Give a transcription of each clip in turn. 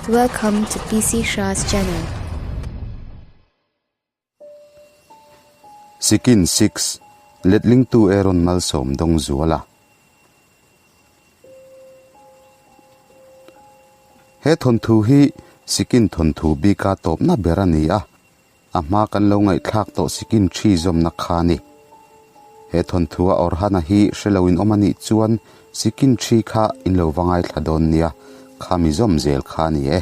Welcome to PC Shah's channel. Sikin 6, Letlingtu Aaron Malsawm Dawngzuala. He thawnthu hi Sikin thawnthu bika tawpna ber a ni a, A hma kan lo ngaihthlak tawh sikin thi zawmna kha a ni. He thawnthua Orhana hi hre lo in awm a nih chuan sikin thi kha in lo va ngaithla dawn nia, kha mi zawm zel kha a ni e.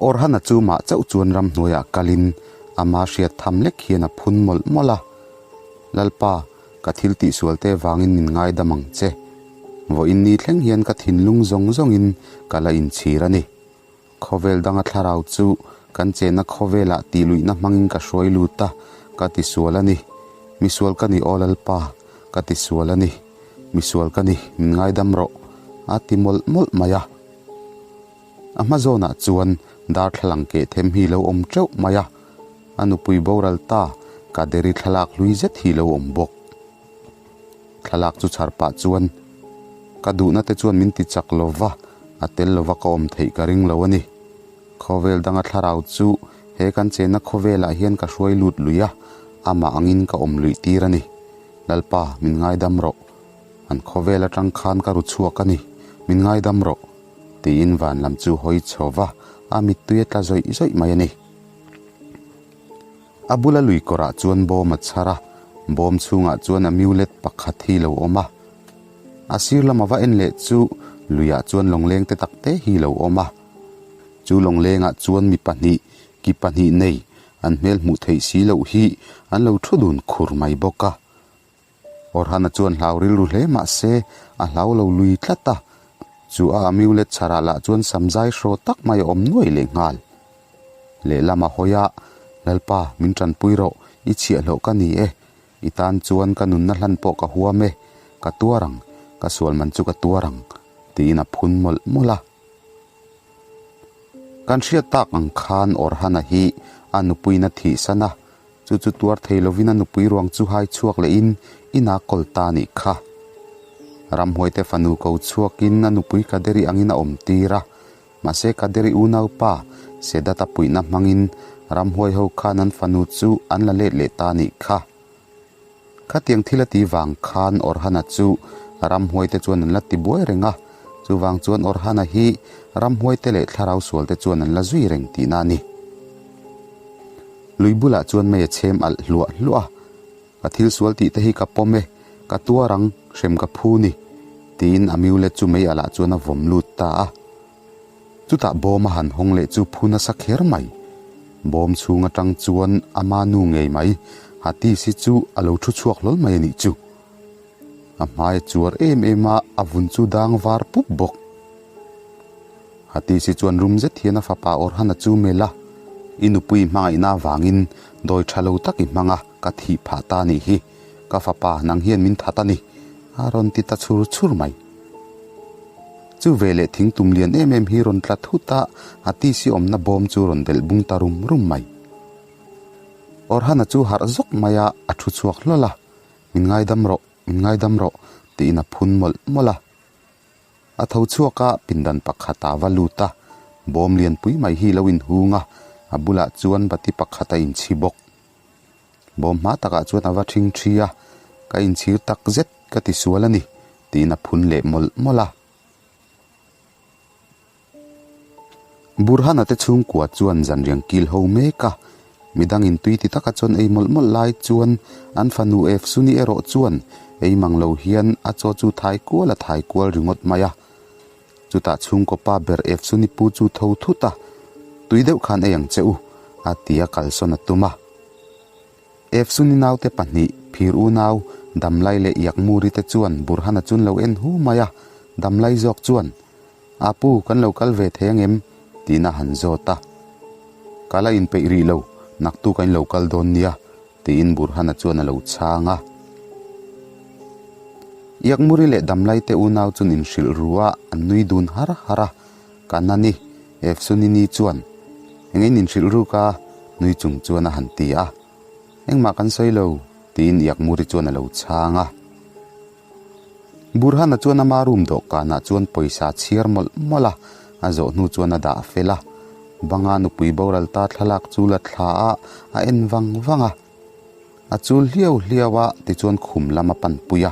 Orhana chu mah chauh chuan ramhnuaiah kalin ama hriat tham lek hian a phun mawlh mawlh a, Lalpa, ka thil tihsual te vangin min ngaidam ang che. Vawiin ni thleng hian ka thinlung zawng zawngin ka la inchhir a ni. Khawvel danga thlarau chu kan chenna khawvelah tihluihna hmangin ka hruai lut a, ka tisual a ni. Misual ka ni aw Lalpa, ka tisual a ni. Misual ka ni, min ngaidam rawh, a ti mawlh mawlh mai a. A hma zawnah chuan darthlalang keh them hi lo awm teuh mai a, a nupui boral ta Kaderi thlalak hlui zet hi lo awm bawk. Thlalak chu chhar pah chuan, Ka duhna te chuan min ti chak lo va, a tel lova ka awm theih ka ring lo a ni. Khawvel danga thlarau chu he kan chenna khawvelah hian ka hruai lut lui a, amah angin ka awm luih tir a ni. Lalpa, min ngaidam rawh. An khawvel atang khan ka ru chhuak a ni, min ngaidam rawh, tiin van lam chu hawi chho va, a mittui a tla zawih zawih mai a ni. A bula lui kawrah chuan bawm a chhar a, bawm chhungah chuan amulet pakhat hi lo awm a. A sir lama va en leh chu luiah chuan lawngleng te tak te hi lo awm a. Chu lawnglengah chuan mi pahnih, ki pahnih nei, an hmel hmuh theih si loh hi an lo thu dun khur mai bawk a. Orhana chuan hlau rilru hle mah se a hlau lo lui tlat a, chu a amulet chharah lah chuan samzai hraw tak mai a awm nuai leh nghal. Lehlam a hawi a, Lalpa, min tanpui rawh, i chhiahhlawh ka ni e, i tan chuan ka nunna hlan pawh ka huam e, ka tuar ang, ka sual man chu ka tuar ang, tiin a phun mawlh mawlh a. Kan hriat tak ang khan Orhana hi a nupuiin a thihsan a, Chu chu tuar thei lovin a nupui ruang chu hai chhuak lehin inah kawl ta a nih kha. Ramhuaite fanu ko chhuakin a nupui Kaderi angin a awm tir a, mahse Kaderi unaupa Sedat-a puihna hmangin ramhuai ho khan an fanu chu an la let leh ta a nih kha. Khatiang thil a ti vang khan Orhana chu ramhuaite chuan an la ti buai reng a, chuvang chuan Orhana hi ramhuaite leh thlarau sualte chuan an la zui reng tihna a ni. Lui bulah chuan mei a chhem alh hluah hluah a, Ka thil sual tih te hi ka pawm e, ka tuar ang, hrem ka phu ni, tiin a miulet chu mei alh ah chuan a vawm lut ta a. Chutah bawm a han hawng leh chu phu nasa kher mai. Bawm chhung atang chuan ama nu ngei mai, Hatisi chu a lo thu chhuak hlawl mai a nih chu. A hmai a chuar em em a, a vun chu dang var pup bawk. Hatisi chuan rum zet hian a fapa Orhana chu melh a, I nupui hmangaihna avangin dawi tha lo tak i hmang a, ka thih phah ta a nih hi. Ka fapa, nang hian min that a ni, a rawn ti ta chhur chhur mai. Chu veleh thing tum lian em em hi rawn tla thut a, Hatisi awmna bawm chu rawn delh bung ta rum rum mai. Orhana chu harh zawk mai a, a thu chhuak hlawl a, Min ngaidam rawh, min ngaidam rawh, tiin a phun mawlh mawlh a. A tho chhuak a, pindan pakhat a va lut a, bawm lianpui mai hi lo inhung a, a bulah chuan bati pakhat a inchhi bawk. Bawm hma takah chuan a va ṭhing ṭhi a, Ka inchhir tak zet, ka ti sual a ni, tiin a phun leh mawlh mawlh a. Burhana te chhungkua chuan zanriang kil ho mek a, midangin tui ti taka chuan ei mawlh mawlh lai chuan an fanu Efsuni erawh chuan ei mang lo hian a chaw chu thai kual a thai kual ringawt mai a. Chutah chhungkaw pa ber Efsuni pu chu tho thut a, Tui deuh khan ei ang che u, a ti a kalsawn a tum a. Efsuni naute pahnih, Phir unau, Damlai leh Yakmuri te chuan Burhana chun lo en hu mai a, Damlai zawk chuan, A pu, kan lo kal ve thei angem? tiin a han zawt a. Ka la inpeih rih lo, naktuk a in lo kal dawn nia, tiin Burhana chuan a lo chhang a. Iakmuri leh Damlai te unau chun inhrilh ru a, an nui dun har har a. Ka na ni, Efsunini chuan, Eng in inhrilh ruk a? nui chung chuan a han ti a. Engmah kan sawi lo, tiin Iakmuri chuan a lo chhang a. Burhan-a chuan ama room dawhkanah chuan pawisa a chhiar mawlh mawlh a, a zawh hnu chuan a dah fel a. Banga nupui boral ta thlalak chu la thla a, a en vang vang a. A chul hliau hliau a, tichuan khum lam a panpui a.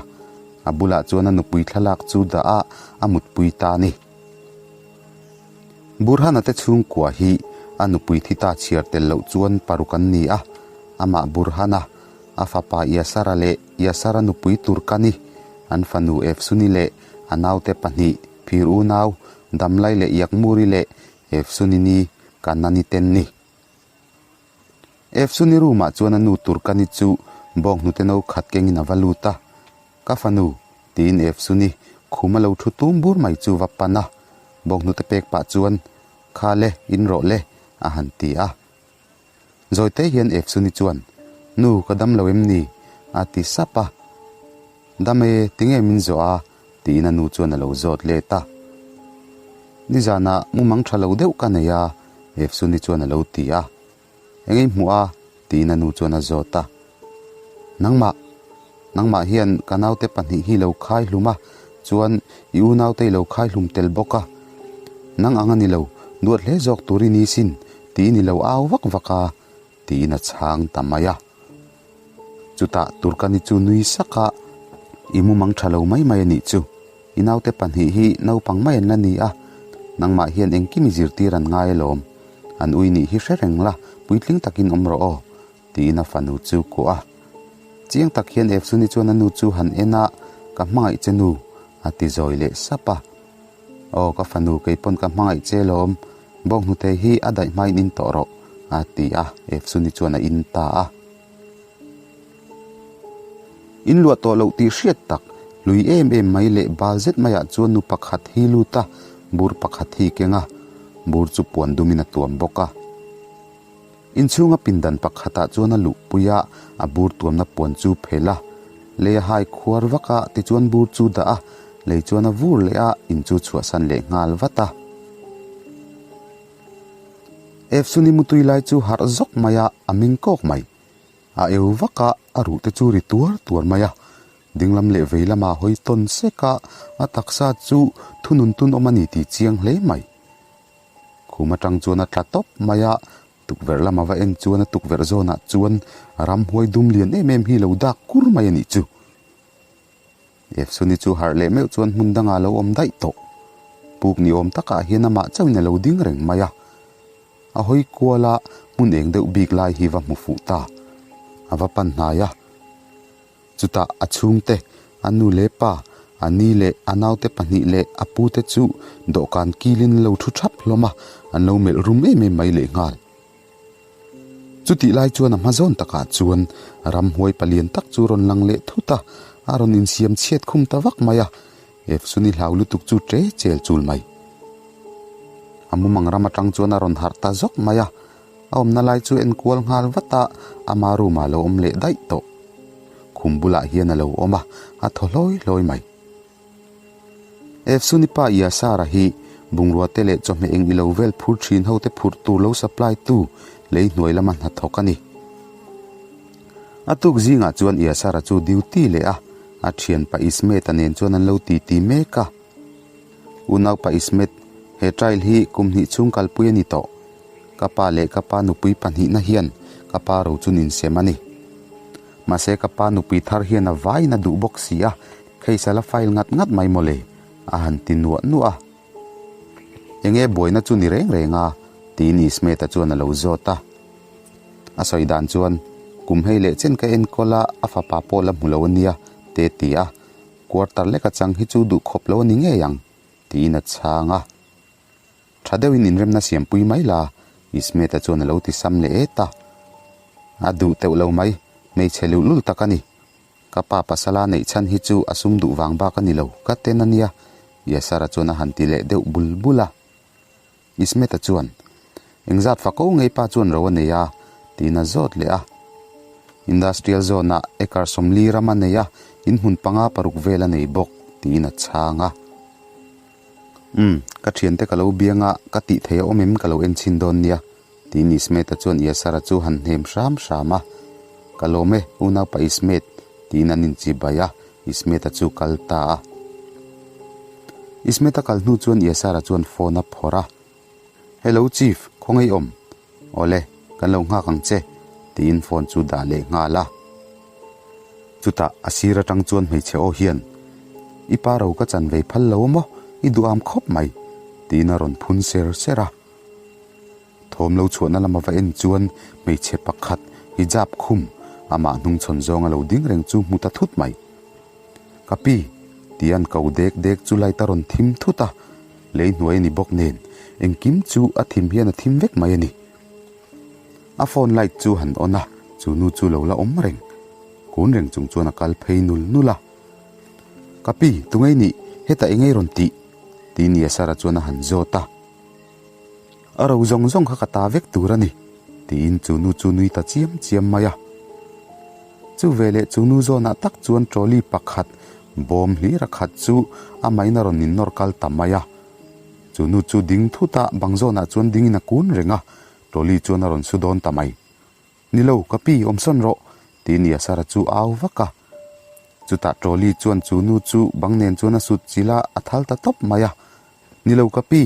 A bulah chuan a nupui thlalak chu dah a, a mutpui ta a ni. Burhan-a te chhungkua hi a nupui thi ta chhiar tel loh chuan paruk an ni a, amah Burhan-a, a fapa Yasara leh Yasara nupui Turkani, an fanu Efsuni leh a naute pahnih Phir unau Damlai leh Yakmuri leh Efsuni ni Kanani ten ni. Efsuni room-ah chuan a nu Turkani chu bawnghnute no khat kengin a va lut a, Ka fanu, tiin Efsuni khum a lo thu tum bur mai chu va pan a, bawnghnute pek pah chuan, Kha le, in rawh le, a han ti a. Zawite hian Efsuni chuan, Nu, ka dam lo em ni? a ti sap a. Dam e, tinge min zawh a? tiin a nu chuan a lo zawt let a. Nizanah mumang tha lo deuh ka nei a, Efsuni chuan a lo ti a. Eng ei hmuh a? tiin a nu chuan a zawt a. Nangmah, nangmah hian ka naute pahnih hi lo khai hlum a, chuan i unaute i lo khai hlum tel bawk a. Nang ang a ni lo, duat hle zawk tur i ni sin, tiin i lo au vak vak a, tiin a chhang ta mai a. Chutah Turkani chu nui sak a, I mumang tha lo mai mai a nih chu. I naute pahnih hi naupang mai an la ni a, nangmah hian engkim i zirtir an ngai alawm. An ui nih hi hre reng la, puitling takin awm rawh aw, tiin a fanu chu kuah a. Chiang tak hian Efsuni chuan a nu chu han en a, Ka hmangaih che nu, a ti zawi leh sap a. Aw ka fanu keipawn ka hmangaih che alawm, bawnghnute hi a daih hmain in tawh rawh, a ti a, Efsuni chuan a in ta a. In luah tawh loh tih hriat tak, lui em em mai leh bal zet maiah chuan nu pakhat hi lut a, bur pakhat hi keng a, bur chu puan dumin a tuam bawk a. Inchhunga pindan pakhatah chuan a luhpui a, a bur tuamna puan chu phel a, lei a hai khuar vak a, tichuan bur chu dah a, lei chuan a vur leh a, in chu chhuahsan leh nghal vat a. Efsuni mutui lai chu harh zawk mai a, a ming kawk mai. A eu vak a, a ruh te chu ri tuar tuar mai a. Dinglam leh vei lamah hawi tawn sek a, a taksa chu thunun tun awm a ni tih chiang hle mai. Khum atang chuan a tla tawp mai a, tukverh lama va en chuan a tukverh zawnah chuan ramhuai dum lian em em hi lo dak kur mai a nih chu. Efsuni chu harh leh meuh chuan hmun dangah a lo awm daih tawh. Puk ni awm takah hian amah chauhin a lo ding reng mai a. A hawi kual a, hmun eng deuh bik lai hi va hmu fuh ta. A va pan hnai a. Chutah a chhungte, a nu leh pa, a ni leh a naute pahnih leh a pute chu dawhkan kilin an lo thu thap hlawm a, an lo melh rum em em mai lehnghal. Chutih lai chuan a hma zawn takah chuan ramhuai palian tak chu rawn lang leh thut a, a rawn insiam chhiat khum ta vak mai a, Efsuni hlau lutuk chu ṭe chel chul mai. A mumang ram aṭang chuan a rawn harh ta zawk mai a, a awmna lai chu enkual nghal vat a, ama room ah a lo awm leh daih tawh. Khum bulah hian a lo awm a, a thaw hlawi hlawi mai. Efsuni pa Yasara hi bungrua te leh chawhmeh eng ilo vel phur thin ho te phurh tur lo supply tu lei hnuai lama hnathawk a ni. A tuk zingah chuan Yasara chu duty leh a, a thianpa Ismet-a nen chuan an lo titi mek a. Unaupa Ismet, he trial hi kum hnih chhung kalpui a ni tawh. Ka pa leh ka pa nupui pahnihna hian ka pa ro chu ninsem a ni. Mahse ka pa nupui thar hian a vaiin a duh bawk si a, case a la file ngat ngat mai mawle, a han ti nuah nuah a. Enge buaina chu ni reng reng a? tiin Ismet-a chuan a lo zawt a. A sawi dan chuan, Kum hei leh chen ka enkawl a, a fapa pawh la hmu lo a nia, te ti a. Quarter leka chang hi chu duh khawp lo a ni ngei ang, tiin a chhang a. Tha deuhin inremna siampui mai la, Ismet-a chuan a lo ti sam leh et a. A duh teuh lo mai, hmeichhe luhlul tak a ni. Ka pa pasala neih chhan hi chu a sum duh vang bak a ni lo, ka ten a nia, Yasar-a chuan a han ti leh deuh bul bul a. Ismet-a chuan, Engzat fako ngei pa chuan ro a nei a? tiin a zawt leh a. Industrial zone-ah acre 40 ram a nei a, inhmun panga paruk vel a nei bawk, tiin a chhang a. Umm, ka thiante ka lo biang a, ka tih theih a awm em ka lo en chhin dawn nia, tiin Ismet-a chuan Yasar-a chu han hnem hram hram a. Ka lawm e, unaupa Ismet, tiin an inchibai a, Ismet-a chu kal ta a. Ismet-a kal hnu chuan Yasar-a chuan phone a phawrh a, Hello Chief, khawngaih awm? Awle, kan lo nghak ang che, tiin phone chu dah leh nghal a. Chutah a sir atang chuan hmeichhe aw hian, I pa ro ka chan vei phal lo maw? I duham khawp mai, tiin a rawn phun ser ser a. Thawm lo chhuahna lama va en chuan hmeichhe pakhat hijab khum amah hnungchhawn zawng a lo ding reng chu hmu ta thut mai. Ka pi, ti an ko dek dek chu light a rawn thim thut a, lei hnuai a ni bawk nen engkim chu a thim hian a thim vek mai a ni. A phone light chu han on a, chu nu chu lo la awm reng. Kun reng chung chuan a kal phei nul nul a. Ka pi, tungei nih, hetah engei rawn tih? Tiin Yasara chuan a han zawt a. A ro zawng zawng kha ka ta vek tur a ni, tiin chu nu chu nui ta chiam chiam mai a. Chu veleh chu nu zawnah tak chuan trolley pakhat bawm hlir a khat chu amahin a rawn innawr kal ta mai a. Chu nu chu ding thut a, bang zawnah chuan dingin a kun reng a, trolley chuan a rawn su dawn ta mai. Ni lo, ka pi, awmsawn rawh, tiin Yasara chu a au vak a. Chutah trolley chuan chu nu chu bang nen chuan a sut chilh a, a thal ta tawp mai a. Ni lo, ka pi,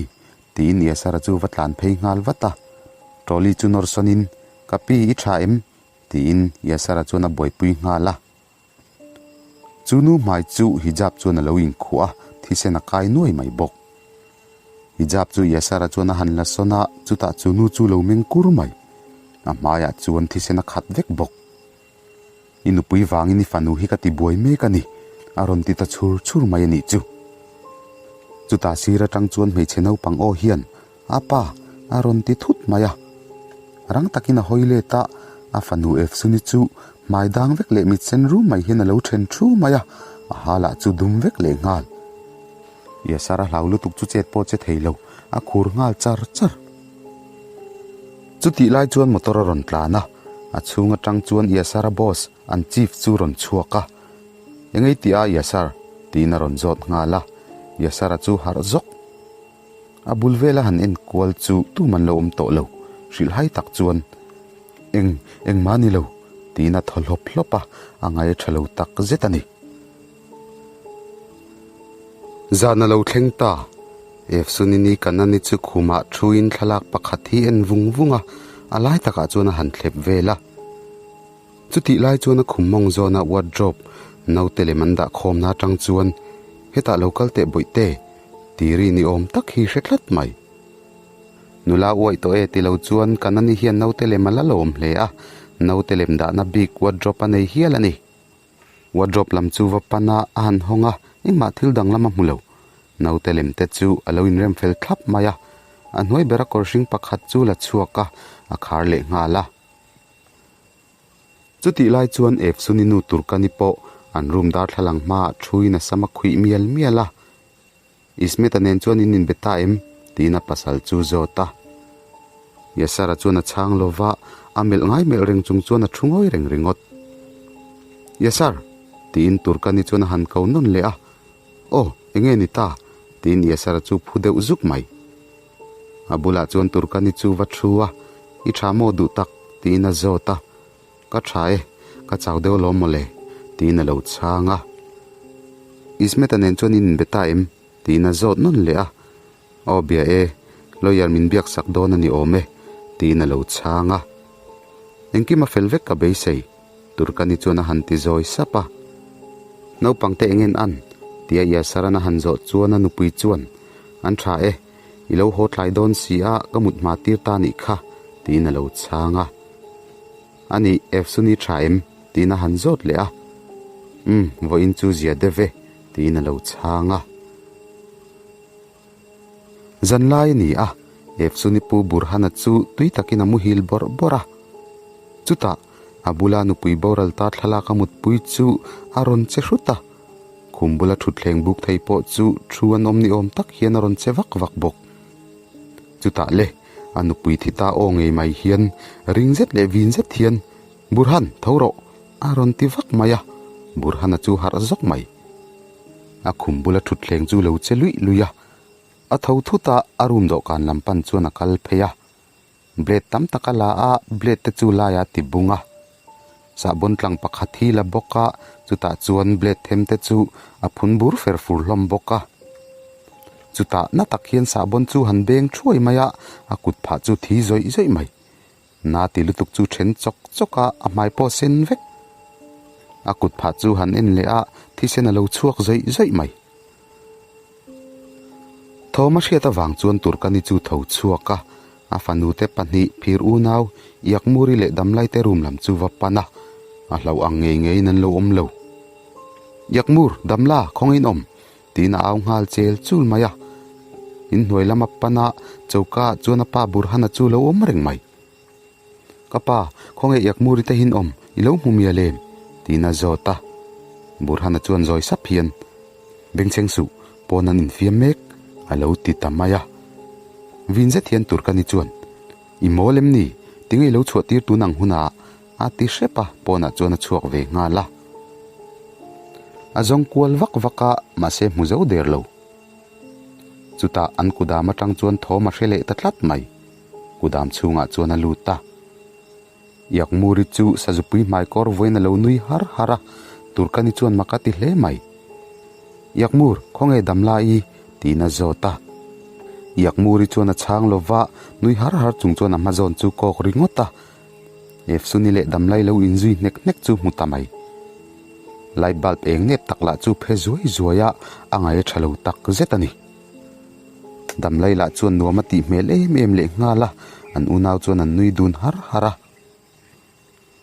tiin Yasara chu va tlan phei nghal vat a. Trolley chu nawr sawnin, Ka pi, i tha em? tiin Yasara chuan a buaipui nghal a. Chu nu hmai chu hijab chuan a lo inkhuah a, thisen a kai nuai mai bawk. Hijab chu Yasara chuan a han la sawn a, chutah chu nu chu lo meng kur mai. A hmaiah chuan thisen a khat vek bawk. I nupui vangin i fanu hi ka ti buai mek a ni, a rawn ti ta chhur chhur mai a nih chu. Chutah sir atang chuan hmeichhe naupang aw hian A pa, a rawn ti thut mai a. Rang takin a hawi let a, a fanu Efsuni chu hmai dang vek leh mit sen rum mai hian a lo then thu mai a, a ha lah chu dum vek leh nghal. Yasar a hlau lutuk chu chet pawh che thei lo, a khur nghal char char. Chutih lai chuan motor a rawn tlan a, a chhung atang chuan Yasar-a boss, an chief chu rawn chhuak a. Engei tih a Yasar? tiin a rawn zawt nghal a, Yasar-a chu harh zawk. A bul vela han en kual chu tum an lo awm tawh lo, hrilhhai tak chuan, Eng, engmah a ni lo, tiin a thaw hlawp hlawp a, a ngai a tha lo tak zet a ni. Zan a lo thleng ta, Efsunini Kanani chu khumah thuin thlalak pakhat hi en vung vung a, a lai takah chuan a han thlep vel a. Chutih lai chuan a khum mawng zawna wardrobe naute lem an dah khawmna atang chuan hetah lo kal teh bawih te ti ri ni awm tak hi hre tlat mai. Nula uaih tawh e ti lo chuan Kanani hian naute lem a la lawm hle a, naute lem dahna bik wardrobe a nei hial a ni. Wardrobe lam chu va pan a, a han hawng a, engmah thil danglam a hmu lo. Naute lem te chu a lo inrem fel thlap mai a, a hnuai bera kawr hring pakhat chu la chhuak a, a khar leh nghal a. Chutih lai chuan Efsuni nu Turkani pawh an room darthlalang hmaah thuin a sam a khuih mial mial a. Ismeta nen chuan in inbe ta em? tiin a pasal chu zawt a. Yasara chuan a chhang lo va, a melh ngai melh reng chung chuan a thu ngawi reng ringawt. Yasar! tiin Turkani chuan a han ko nawn leh a. Aw, enge ni ta? tiin Yasara chu phu deuh zuk mai. A bulah chuan Turkani chu va thu a, I tha maw duh tak? tiin a zawt a. Ka tha e, ka chau deuh alawm mawle, tiin a lo chhang a. Ismeta nen chuan in inbe ta em? tiin a zawt nawn leh a. Aw bia e, lawyer min biak sak dawn a ni awm e, tiin a lo chhang a. Engkim a fel vek ka beisei, Turkani chuan a han ti zawi sap a. Naupang te eng en an? tia Yasaran a han zawh chuan a nupui chuan, An tha e, i lo haw tlai dawn si a, ka mut hma tir ta nih kha, tiin a lo chhang a. A nih, Efsuni tha em? tiin a han zawt leh a. Umm, vawiin chu zia deuh e, tiin a lo chhang a. Zanlai a ni a, Efsuni pu Burhana chu tui takin a muhil bawrh bawrh a. Chutah, a bula nupui boral ta thlalak a mutpui chu a rawn che hrut a. Khum bula thutthleng buk thei pawh chu thu an awm ni awm tak hian a rawn che vak vak bawk. Chutah le, a nupui thi ta aw ngei mai hian ring zet leh vin zet hian, Burhan, tho rawh! a rawn ti vak mai a, Burhana chu harh zawk mai. A khum bula thutthleng chu lo che luih luih a, a tho thut a, a room dawhkan lam pan chuan a kal phei a. Blade tam tak a la a, blade te chu laiah a ti bung a. Sahbawn tlang pakhat hi la bawk a, chutah chuan blade them te chu a phun bur fer fur hlawm bawk a. Chutah na tak hian sahbawn chu han beng thuai mai a, a kut phah chu thi zawih zawih mai. Na ti lutuk chu then chawk chawk a, a hmai pawh a sen vek. A kut phah chu han en leh a, thisen a lo chhuak zawih zawih mai. Thawm a hriat avang chuan Turkani chu tho chhuak a, a fanute pahnih phir unau Iakmuri leh Damlaite room lam chu va pan a, a hlauh ang ngei ngeiin an lo awm lo. Iakmur, Damla, khawngaih awm? tiin a au nghal chel chul mai a. Inhnuai lama pan a, choka ah chuan a pa Burhana chu lo awm reng mai. Ka pa, khawnge Iakmuri te hin awm, i lo hmu mial em? tiin a zawt a. Burhana chuan zawi sap hian, Bengchheng suh, pawn an infiam mek, a lo ti ta mai a. Vin zet hian Turkani chuan, I mawl em ni? Tinge i lo chhuah tir tun ang hunah? a ti hrep a, pawnah chuan a chhuak ve nghal a. A zawng kual vak vak a, mahse hmu zo der lo. Chutah an kudam atang chuan thawm a hre leh ta tlat mai. Kudam chhungah chuan a lut a. Iakmuri chu sazupui hmaikawr vawiin a lo nui har har a, Turkani chuan mak a ti hle mai. Iakmur, khawnge damla i? tiin a zawt a. Iakmuri chuan a chhang lo va, nui har har chung chuan a hma zawn chu kawk ringawt a. Efsuni leh damlai lo inzui hnek hnek chu hmu ta mai. Light bulb eng nep tak lah chu phe zuai zuai a, a ngaih a tha lo tak zet a ni. Damlai lah chuan nuam a tih hmel em em leh nghal a, an unau chuan an nui dun har har a.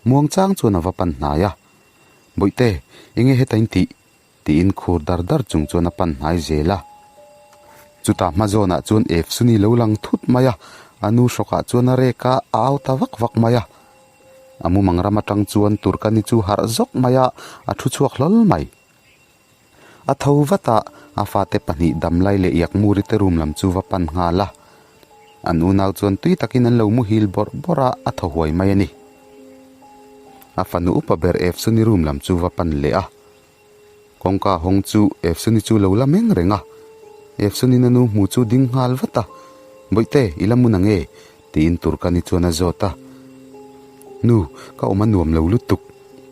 Muang chang chuan a va pan hnai a, Bawihte, enge heta in tih? tiin khur dar dar chung chuan a pan hnai zel a. Chutah hma zawnah chuan Efsuni lo lang thut mai a, a nu hrawkah chuan a rek a, a au ta vak vak mai a. A mumang ram atang chuan Turkani chu harh zawk mai a, a thu chhuak hlawl mai. A tho vat a, a fate pahnih Damlai leh Iakmuri te room lam chu va pan nghal a. An unau chuan tui takin an lo muhil bawrh bawrh a, a thaw huai mai a ni. A fanu upa ber Efsuni room lam chu va pan leh a. Kawngka hawng chu Efsuni chu lo la meng reng a. Efsuni-na nu hmu chu ding nghal vat a, Bawihte, i la mun ang e? tiin Turkani chuan a zawt a. Nu, ka awm a nuam lo lutuk,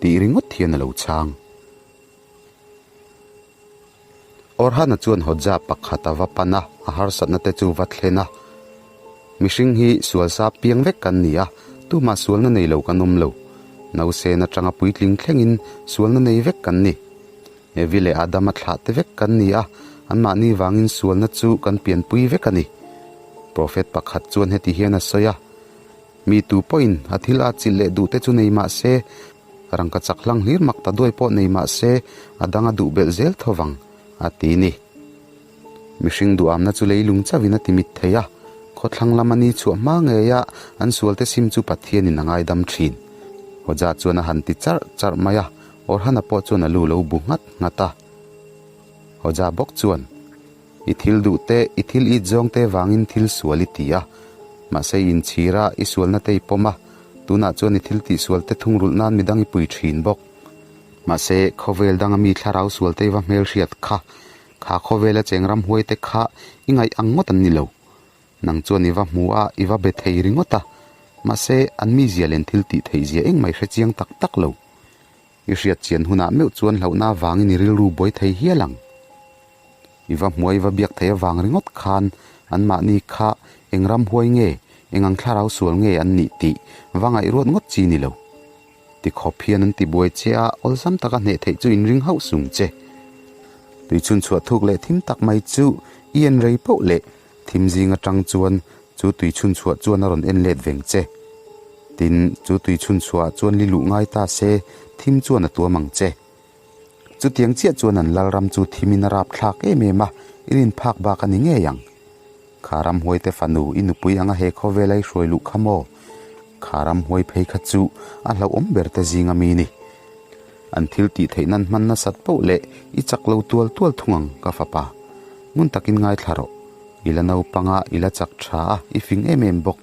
tih ringawt hian a lo chhang. Orhana chuan Hodja pakhat a va pan a, a harsatna te chu va thlen a. Mihring hi sual sa piang vek kan ni a, tumah sualna nei lo kan awm lo. Nausen atanga puitling thlengin sualna nei vek kan ni. Evi leh Adama thlah te vek kan ni a, anmahni vangin sualna chu kan pianpui vek a ni. Prophet pakhat chuan heti hian a sawi a, Mi tu pawhin a thil a chilh leh duh te chu nei mah se, rangka chak hlang hlir mak ta duai pawh nei mah se, a dang a duh belh zel tho vang, a ti ni. Mihring duhamna chu leilung chauhin a ti mit thei a, khawthlang lama ni chhuah hma ngeia an sualte sim chu Pathianin a ngaidam thin. Hodja chuan a han ti charh charh mai a, Orhana pawh chuan a lu lo bu nghat nghat a. Hodja bawk chuan. I thil duh te, i thil it zawng te vangin thil sual i ti a. Mahse i inchhir a, i sualna te i pawm a, tunah chuan i thil tihsual te thungrulh nan midang i pui thin bawk. Mahse, khawvel danga mi thlarau sual te i va hmelhriat kha, kha khawvela cheng ramhuai te kha i ngaih ang ngawt an ni lo. Nang chuan i va hmu a, i va be thei ringawt a. Mahse, an mizia len thil tih theih zia engmah i hrechiang tak tak lo. I hriat chian hunah meuh chuan hlauhna avangin i rilru buai thei hial ang. I va hmuai va biak thei avang ringawt khan anmahni kha eng ram huai nge, eng ang thlarau sual nge an nih tih va ngaihruat ngawt chi ni lo. Ti khawp hian an ti buai che a, awlsam taka hneh theih chu inring hauh sung che. Tui chhunchhuah thuk leh thim tak mai chu i en rei poh leh Thim zing atang chuan chu tui chhunchhuah chuan a rawn en let veng che. Tin, chu tui chhunchhuahah chuan li luh ngai ta se, thim chuan a tuam ang che. Chutiang chiah chuan an lalram chu thimin a rap thlak em em a, i rin phak bak a ni ngei ang. Kha ramhuaite fanu i nupui anga he khawvela i hruai luh kha maw? Kha ramhuai phei kha chu a hlauhawm ber te zinga mi ni. An thil tih theih nan hman nasat poh leh i chak lo tual tual thung ang, ka fapa. Ngun takin ngaithla rawh. I la naupang a, i la chak tha a, i fing em em bawk.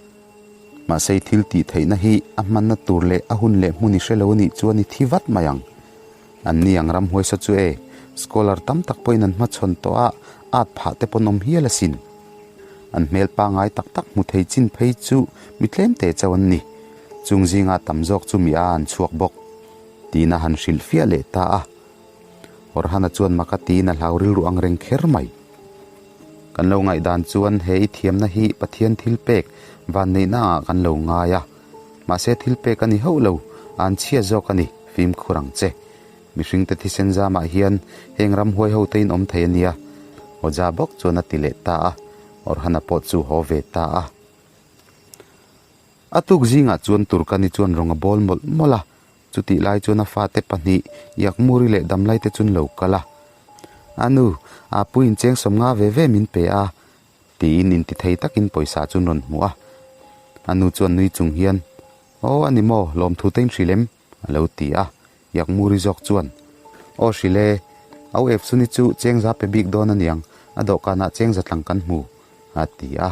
Mahse i thil tih theihna hi a hmanna tur leh a hun leh hmun i hre lo anih chuan i thi vat mai ang. An ni ang ramhuaisa chu e, scholar tam tak pawhin an hmachhawn tawh a, at phah te pawn awm hial asin. An hmel pangai tak tak hmu thei chin phei chu mi tlem te chauh an ni. Chung zingah tam zawk chu mi a an chhuak bawk. Tiin a han hrilh fiah leh ta a. Orhana chuan maka tiin a hlau rilru ang reng kher mai. Kan lo ngaihdan chuan he i thiamna hi Pathian thilpek vanneihna ah kan lo ngai a. Mahse thilpek a ni hauh lo, an chhia zawk a ni, fimkhur ang che. Mihringte thisen zamah hian heng ramhuai ho te in awm thei a nia, Oja bawk chuan a ti leh ta a, Orhana pawh chu haw ve ta a. A tuk zingah chuan Turkani chuan rawng a bawl mawlh mawlh a, chutih lai chuan a fate pahnih Yakmuri leh Damlai te chuan lo kal a. A nu, a pu incheng sawmnga ve ve min pe a, tiin intithei takin pawisa chu an rawn hmu a. A nu chuan nui chung hian, Aw a ni maw, lawmthu te in hrilh em? a lo ti a. Yakmuri zawk chuan, Aw hrilh e, au Efsuni chu chengza pe bik dawn a niang, a dawhkanah chengza tlang kan hmu, a ti a.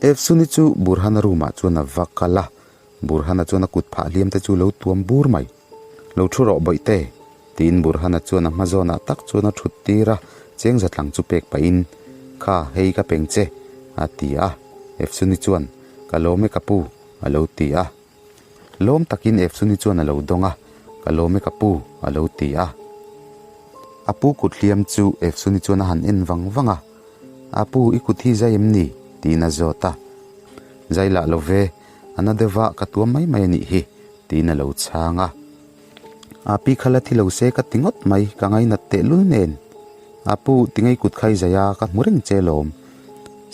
Efsuni chu Burhana room ah chuan a va kal a, Burhana chuan a kut phah hliam te chu lo tuam bur mai. Lo thu rawh bawihte, tiin Burhana chuan a hma zawnah tak chuan a thut tir a, chengza tlang chu pek pahin, Kha, hei ka peng che, a ti a. Efsuni chuan, Ka lawm e ka pu, a lo ti a. Lawm takin Efsuni chuan a lo dawng a, Ka lawm e ka pu, a lo ti a. A pu kut hliam chu Efsuni chuan a han en vang vang a, A pu, i kut hi zai em ni? tiin a zawt a. Zai lah lo ve, a na deuh va, ka tuam mai mai a nih hi, tiin a lo chhang a. A pi kha la thi lo se ka ti ngawt mai, ka ngainat tehlul nen. A pu, tingei kut kha i zai a, ka hmu reng che lawm.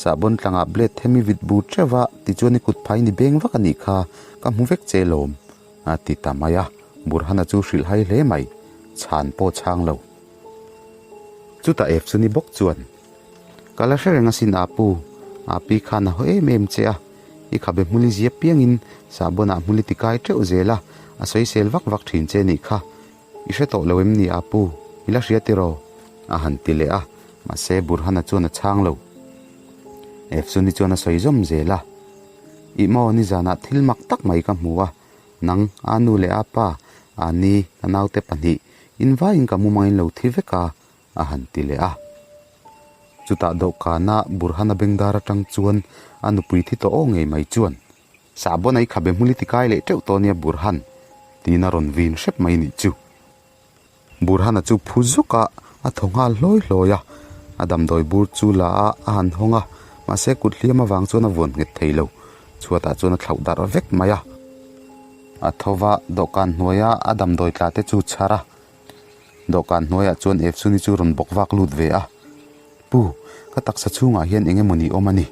Sahbawn tlangah blade them i vit bur teuh a, tichuan i kut phai ni beng vak a nih kha, ka hmu vek che lawm, a ti ta mai a. Burhana chu hrilh hai hle mai, chhan pawh chhang lo. Chutah Efsuni bawk chuan, Ka la hre reng asin a pu, a pi khan a haw em em che a, i khabe hmuli zia piangin sahbawnah hmuli ti kai teuh zel a, a sawisel vak vak thin che nih kha. I hre tawh lo em ni a pu? I la hria tiraw? A han ti leh a, mahse Burhana chuan a chhang lo. Efsuni chuan a sawi zawm zel a, Ih maw nizanah thil mak tak mai ka hmu a, nang, a nu leh a pa, a ni, ka naute pahnih, in vaiin ka mumangin lo thi vek a, a han ti leh a. Chutah dawhkana Burhana bengdar atang chuan a nupui thi tawh aw ngei mai chuan, Sahbawn a i khabe hmul i ti kai leh teuh tawh nia Burhan, tiin a rawn vin hrep mai nih chu. Burhana chu phu zuk a, a thaw nghal hlawi hlawi a. A damdawi bur chu la a, a han hawng a, mahse kut hliam avang chuan a vuan nghet thei lo. Chhuatah chuan a thlauh darh vek mai a. A tho va, dawhkan hnuaia a damdawi tla te chu chhar a. Dawhkan hnuaiah chuan Efsuni chu rawn bawk vak lut ve a. Pu, ka taksa chhungah hian eng emaw ni awm a ni.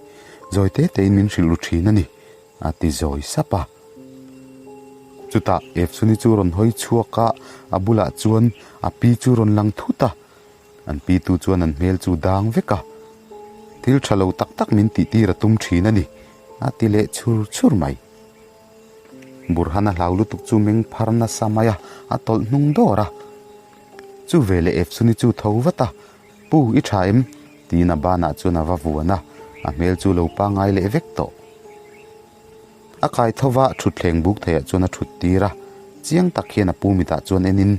Zawi te tein min hrilh ru thin a ni, a ti zawi sap a. Chutah Efsuni chu rawn hawi chhuak a, a bulah chuan a pi chu rawn lang thut a. An pi tu chuan an hmel chu dang vek a. Thil tha lo tak tak min tih tir a tum thin a ni, a ti leh chhur chhur mai. Burhana hlau lutuk chu meng phar nasa mai a, a tawlh hnung dawr a. Chu veleh Efsuni chu tho vat a, Pu, i tha em? tiin a banah chuan a va vuan a, a hmel chu lo pangai leh vek tawh. A kai tho va, thutthleng buk theiah chuan a thut tir a, chiang tak hian a pu mitah chuan enin,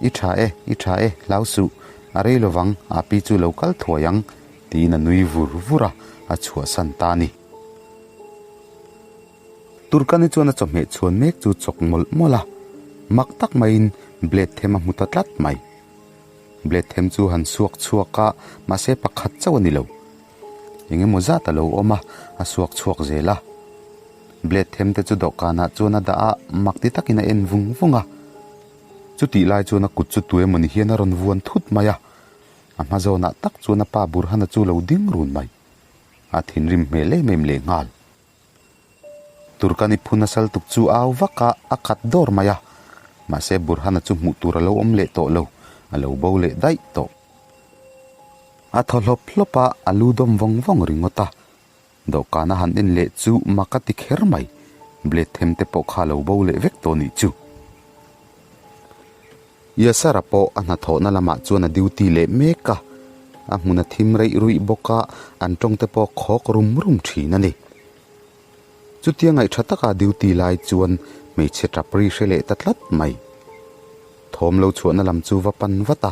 I tha e, i tha e, hlau suh, a rei lovang, a pi chu lo kal thuai ang, tiin a nui vur vur a, a chhuahsan ta a ni. Turkani chuan a chawhmeh chhuan mek chu chawk mawlh mawlh a, mak tak maiin blade them a hmu ta tlat mai. Blade them chu han suak chhuak a, mahse pakhat chauh a ni lo. Eng emaw zat a lo awm a, a suak chhuak zel a. Blade them te chu dawhkanah chuan a dah a, mak ti takin a en vung vung a. Chutih lai chuan a kut chu tu emawni hian a rawn vuan thut mai a, a hma zawnah tak chuan a pa Burhana chu lo ding run mai. A thinrim hmel em em leh nghal. Turkani phun a sal tuk chu au vak a, a khat dawr mai a. Mahse Burhana chu hmuh tur a lo awm leh tawh lo, a lo bo leh daih tawh. A thaw hlawp hlawp a, a lu dawm vawng vawng ringawt a. Dawhkan a han en leh chu mak a ti kher mai, blade them te pawh kha a lo bo leh vek tawh nih chu. Yasara pawh a hnathawhna lamah chuan a duty leh mek a, a hmun a thim reih ruih bawk a, an tawng te pawh khawk rum rum thin a ni. Chutia ngaihṭha taka duty lai chuan hmeichhe ṭap ri hre leh ta tlat mai. Thawm lo chhuahna lam chu va pan vat a.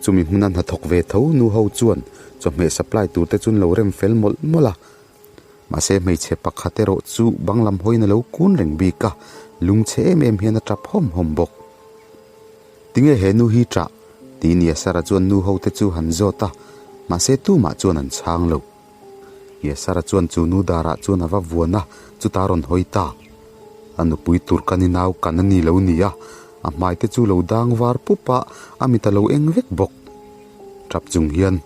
Chumi hmuna hnathawk ve tho nu ho chuan chawhmeh supply tur te chu an lo rem fel mawlh mawlh a. Mahse hmeichhe pakhat erawh chu bang lam hawiin a lo kun reng bik a, lungchhe em em hian a tap hawm hawm bawk. Tinge he nu hi ṭah? Tiin Yasar-a chuan nu ho te chu han zawt a, mahse tumah chuan an chhang lo. Yasar-a chuan chu nu darah chuan a va vuan a, chutah a rawn hawi ta. A nupui tur kan i nau kan a ni lo ni a, a hmai te chu lo dang var pup a, a mit a lo eng vek bawk. Tap chung hian,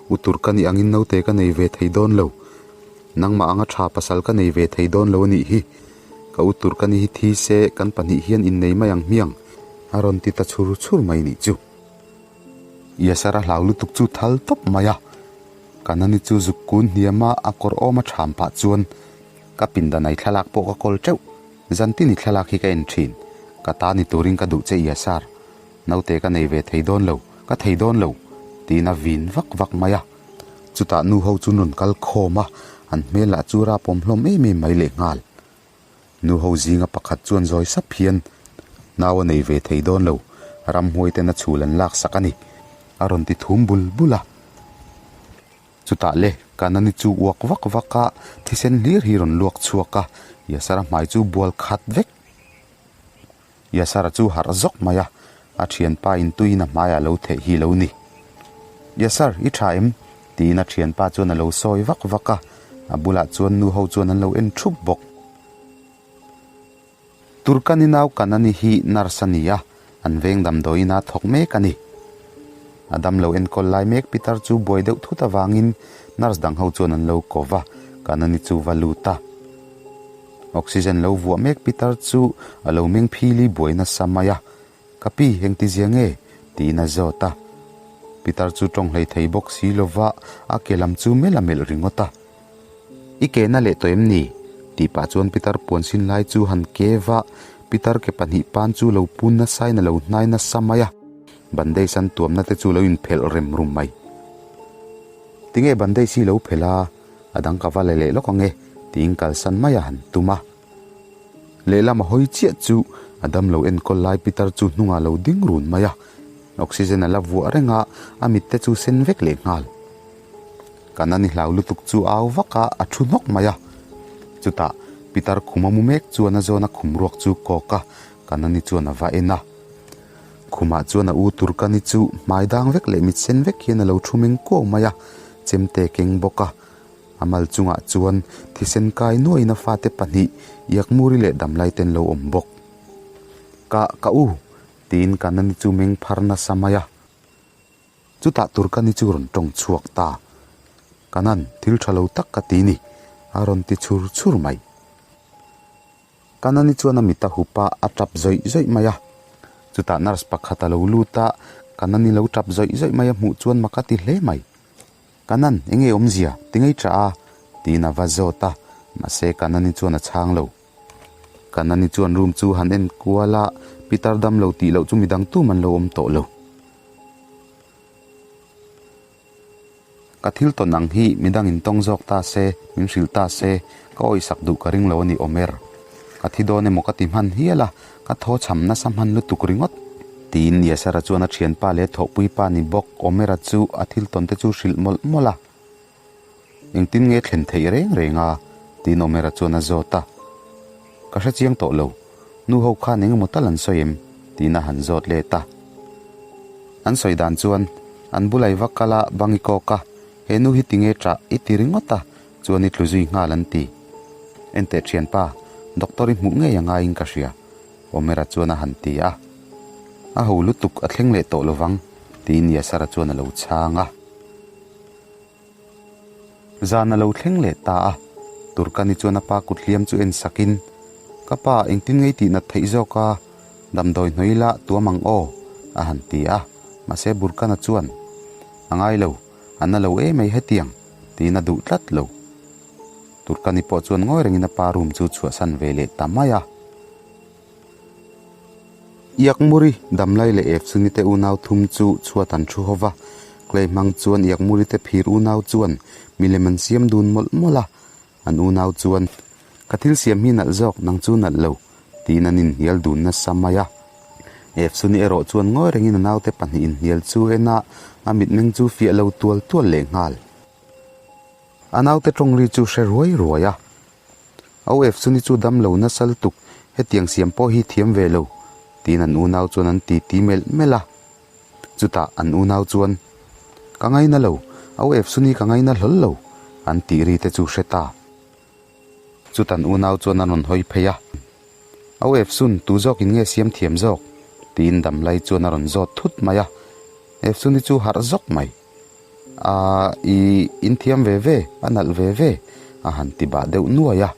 U tur ka nih angin naute ka nei ve thei dawn lo. Nangmah anga tha pasal ka nei ve thei dawn lo a nih hi. Ka u tur ka ni hi thi se kan pahnih hian innei mai ang hmiang, a rawn ti ta chhur chhur mai nih chu. Yasar a hlau lutuk chu thal tawp mai a. Kanani chu zuk kun hniam a, a kawr awm a ṭham pah chuan ka pindan ai thlalak pawh ka kawl ṭeuh. Zantini thlalak hi ka en ṭhin. Ka ta ni turin ka duh che Yasar. Naute ka nei ve thei dawn lo, ka thei dawn lo, tiin a vin vak vak mai a. Chutah nu ho chu an rawn kal khawm a, an hmel lah chu rapawm hlawm em em mai lehnghal. Nu ho zinga pakhat chuan zawi sap hian, Nau a nei ve thei dawn lo, ramhuai ten a chhul an lak sak a ni, a rawn ti thum bul bul a. Chutah le, Kanani chu uak vak vak a, thisen hlir hi rawn luak chhuak a, Yasara hmai chu bual khat vek. Yasara chu harh zawk mai a, a thianpa in tuiin a hmaiah lo theih hi lo ni. Yasar, i tha em? tiin a thianpa chuan a lo sawi vak vak a, a bulah chuan nu ho chuan an lo en thup bawk. Turkani nau Kanani hi nurse a ni a, an veng damdawiin a thawk mek a ni. A damlo enkawl lai mek pitar chu buai deuh thut avangin nurse dang ho chuan an lo ko va, Kanani chu va lut a. Oxygen lo vuah mek pitar chu a lo meng phili buai nasa mai a, Ka pi, engti zia nge? tiin a zawt a. Pitar chu tawng hlei thei bawk si lova a ke lam chu melh a melh ringawt a. I ke na leh tawh em ni? tih pah chuan pitar puan sin lai chu han ke va, pitar ke pahnih pan chu lo pun nasain a lo hnai nasa mai a, bandage an tuamna te chu lo inphelh rem rum mai. Tinge bandage hi lo phelh a? A dang ka va la leh lawk ang e, tiin kalsan mai a han tum a. Lehlam a hawi chiah chu a damlo enkawl lai pitar chu hnungah lo ding run mai a. Oxygen a la vuah reng a, a mit te chu sen vek leh nghal. Kan ani hlau lutuk chu au vak a, a thu hnawk mai a. Chutah pitar khum a mu mek chuan a zawn a khum ruak chu kawk a, kan ani chuan a va en a. Khumah chuan a u Turkani chu hmai dang vek leh mit sen vek hian a lo thu meng kuau mai a, chemte keng bawk a. A mal chungah chuan thisen kai nuaiin a fate pahnih Iakmuri leh Damlai ten lo awm bawk. Ka, ka u! tiin Kanani chu meng phar nasa mai a. Chutah Turkani chu rawn tawng chhuak ta. Kanan, thil tha lo tak ka ti ni, a rawn ti chhur chhur mai. Kanani chuan a mit a hup a, a tap zawih zawih mai a. Chutah nurse pakhat a lo lut a, Kanani lo tap zawih zawih mai a hmuh chuan mak a ti hle mai. Kanan, enge awmzia? Ti ngei tah a? tiin a va zawt a, mahse Kanani chuan a chhang lo. Kanani chuan room chu han en kual a, Peter dam lo tih loh chu midang tum an lo awm tawh lo. Ka thil tawn ang hi midang in tawng zawk ta se, min hrilh ta se, ka awisak duh ka ring lo a ni Omer. Ka thi dawn emaw ka ti hman hial a, ka thaw chham nasa hman lutuk ringawt. Tiin Yasara chuan a thianpa leh thawhpui pa ni bawk Omera chu a thil tawn te chu hrilh mawlh mawlh a. Engtin nge thlen theih reng reng a? Tiin Omera chuan a zawt a. Ka hre chiang tawh lo, nu ho khan eng emaw tal an sawi em? Tiin a han zawt let a. An sawi dan chuan, An bulai va kal a, bang i kawk a, he nu hi tinge ṭah i ti ringawt a, chuan i tlu zui nghal an ti. Enteh ṭhianpa, doctor i hmuh ngei a ngaiin ka hria, Omera chuan a han ti a. A ho lutuk a thleng leh tawh lovang, tiin Yasara chuan a lo chhang a. Zan a lo thleng leh ta a, Turkani chuan a pa kut hliam chu en sakin, Ka pa, engtin ngei tih nat theih zawk a, damdawi hnawih ila tuam ang aw, a han ti a. Mahse Burkana chuan, A ngai lo, a na lo emai hetiang, tiin a duh tlat lo. Turkani pawh chuan ngawi rengin a pa room chu chhuahsan ve leh ta mai a. Iakmuri, Damlai leh Efsuni te unau thum chu chhuat an thu ho va, Clay hmang chuan Iakmuri te phir unau chuan milem an siam dun mawlh mawlh a, an unau chuan, Ka thil siam hi nalh zawk, nang chu nalh lo, tiin an inhnial dun nasa mai a. Efsuni erawh chuan ngawi rengin a naute pahnih inhnial chu en a, a mitmeng chu fiah lo tual tual lehnghal. A naute tawngri chu hre ruai ruai a. OF chu ni chu dam lo nasa lutuk, hetiang siam pawh hi thiam ve lo, tiin an unau chuan an ti ti melh melh a. Chutah an unau chuan, Ka ngaina lo, au Efsuni ka ngaina hlawl lo, an tih ri te chu hre ta. Chutan unau chuan an rawn hawi phei a, Au Efsun, tu zawkin nge siam thiam zawk? tiin damlai chuan a rawn zawt thut mai a. Efsuni chu harh zawk mai. Aa, i inthiam ve ve, a nalh ve ve, a han ti bah deuh nuai a.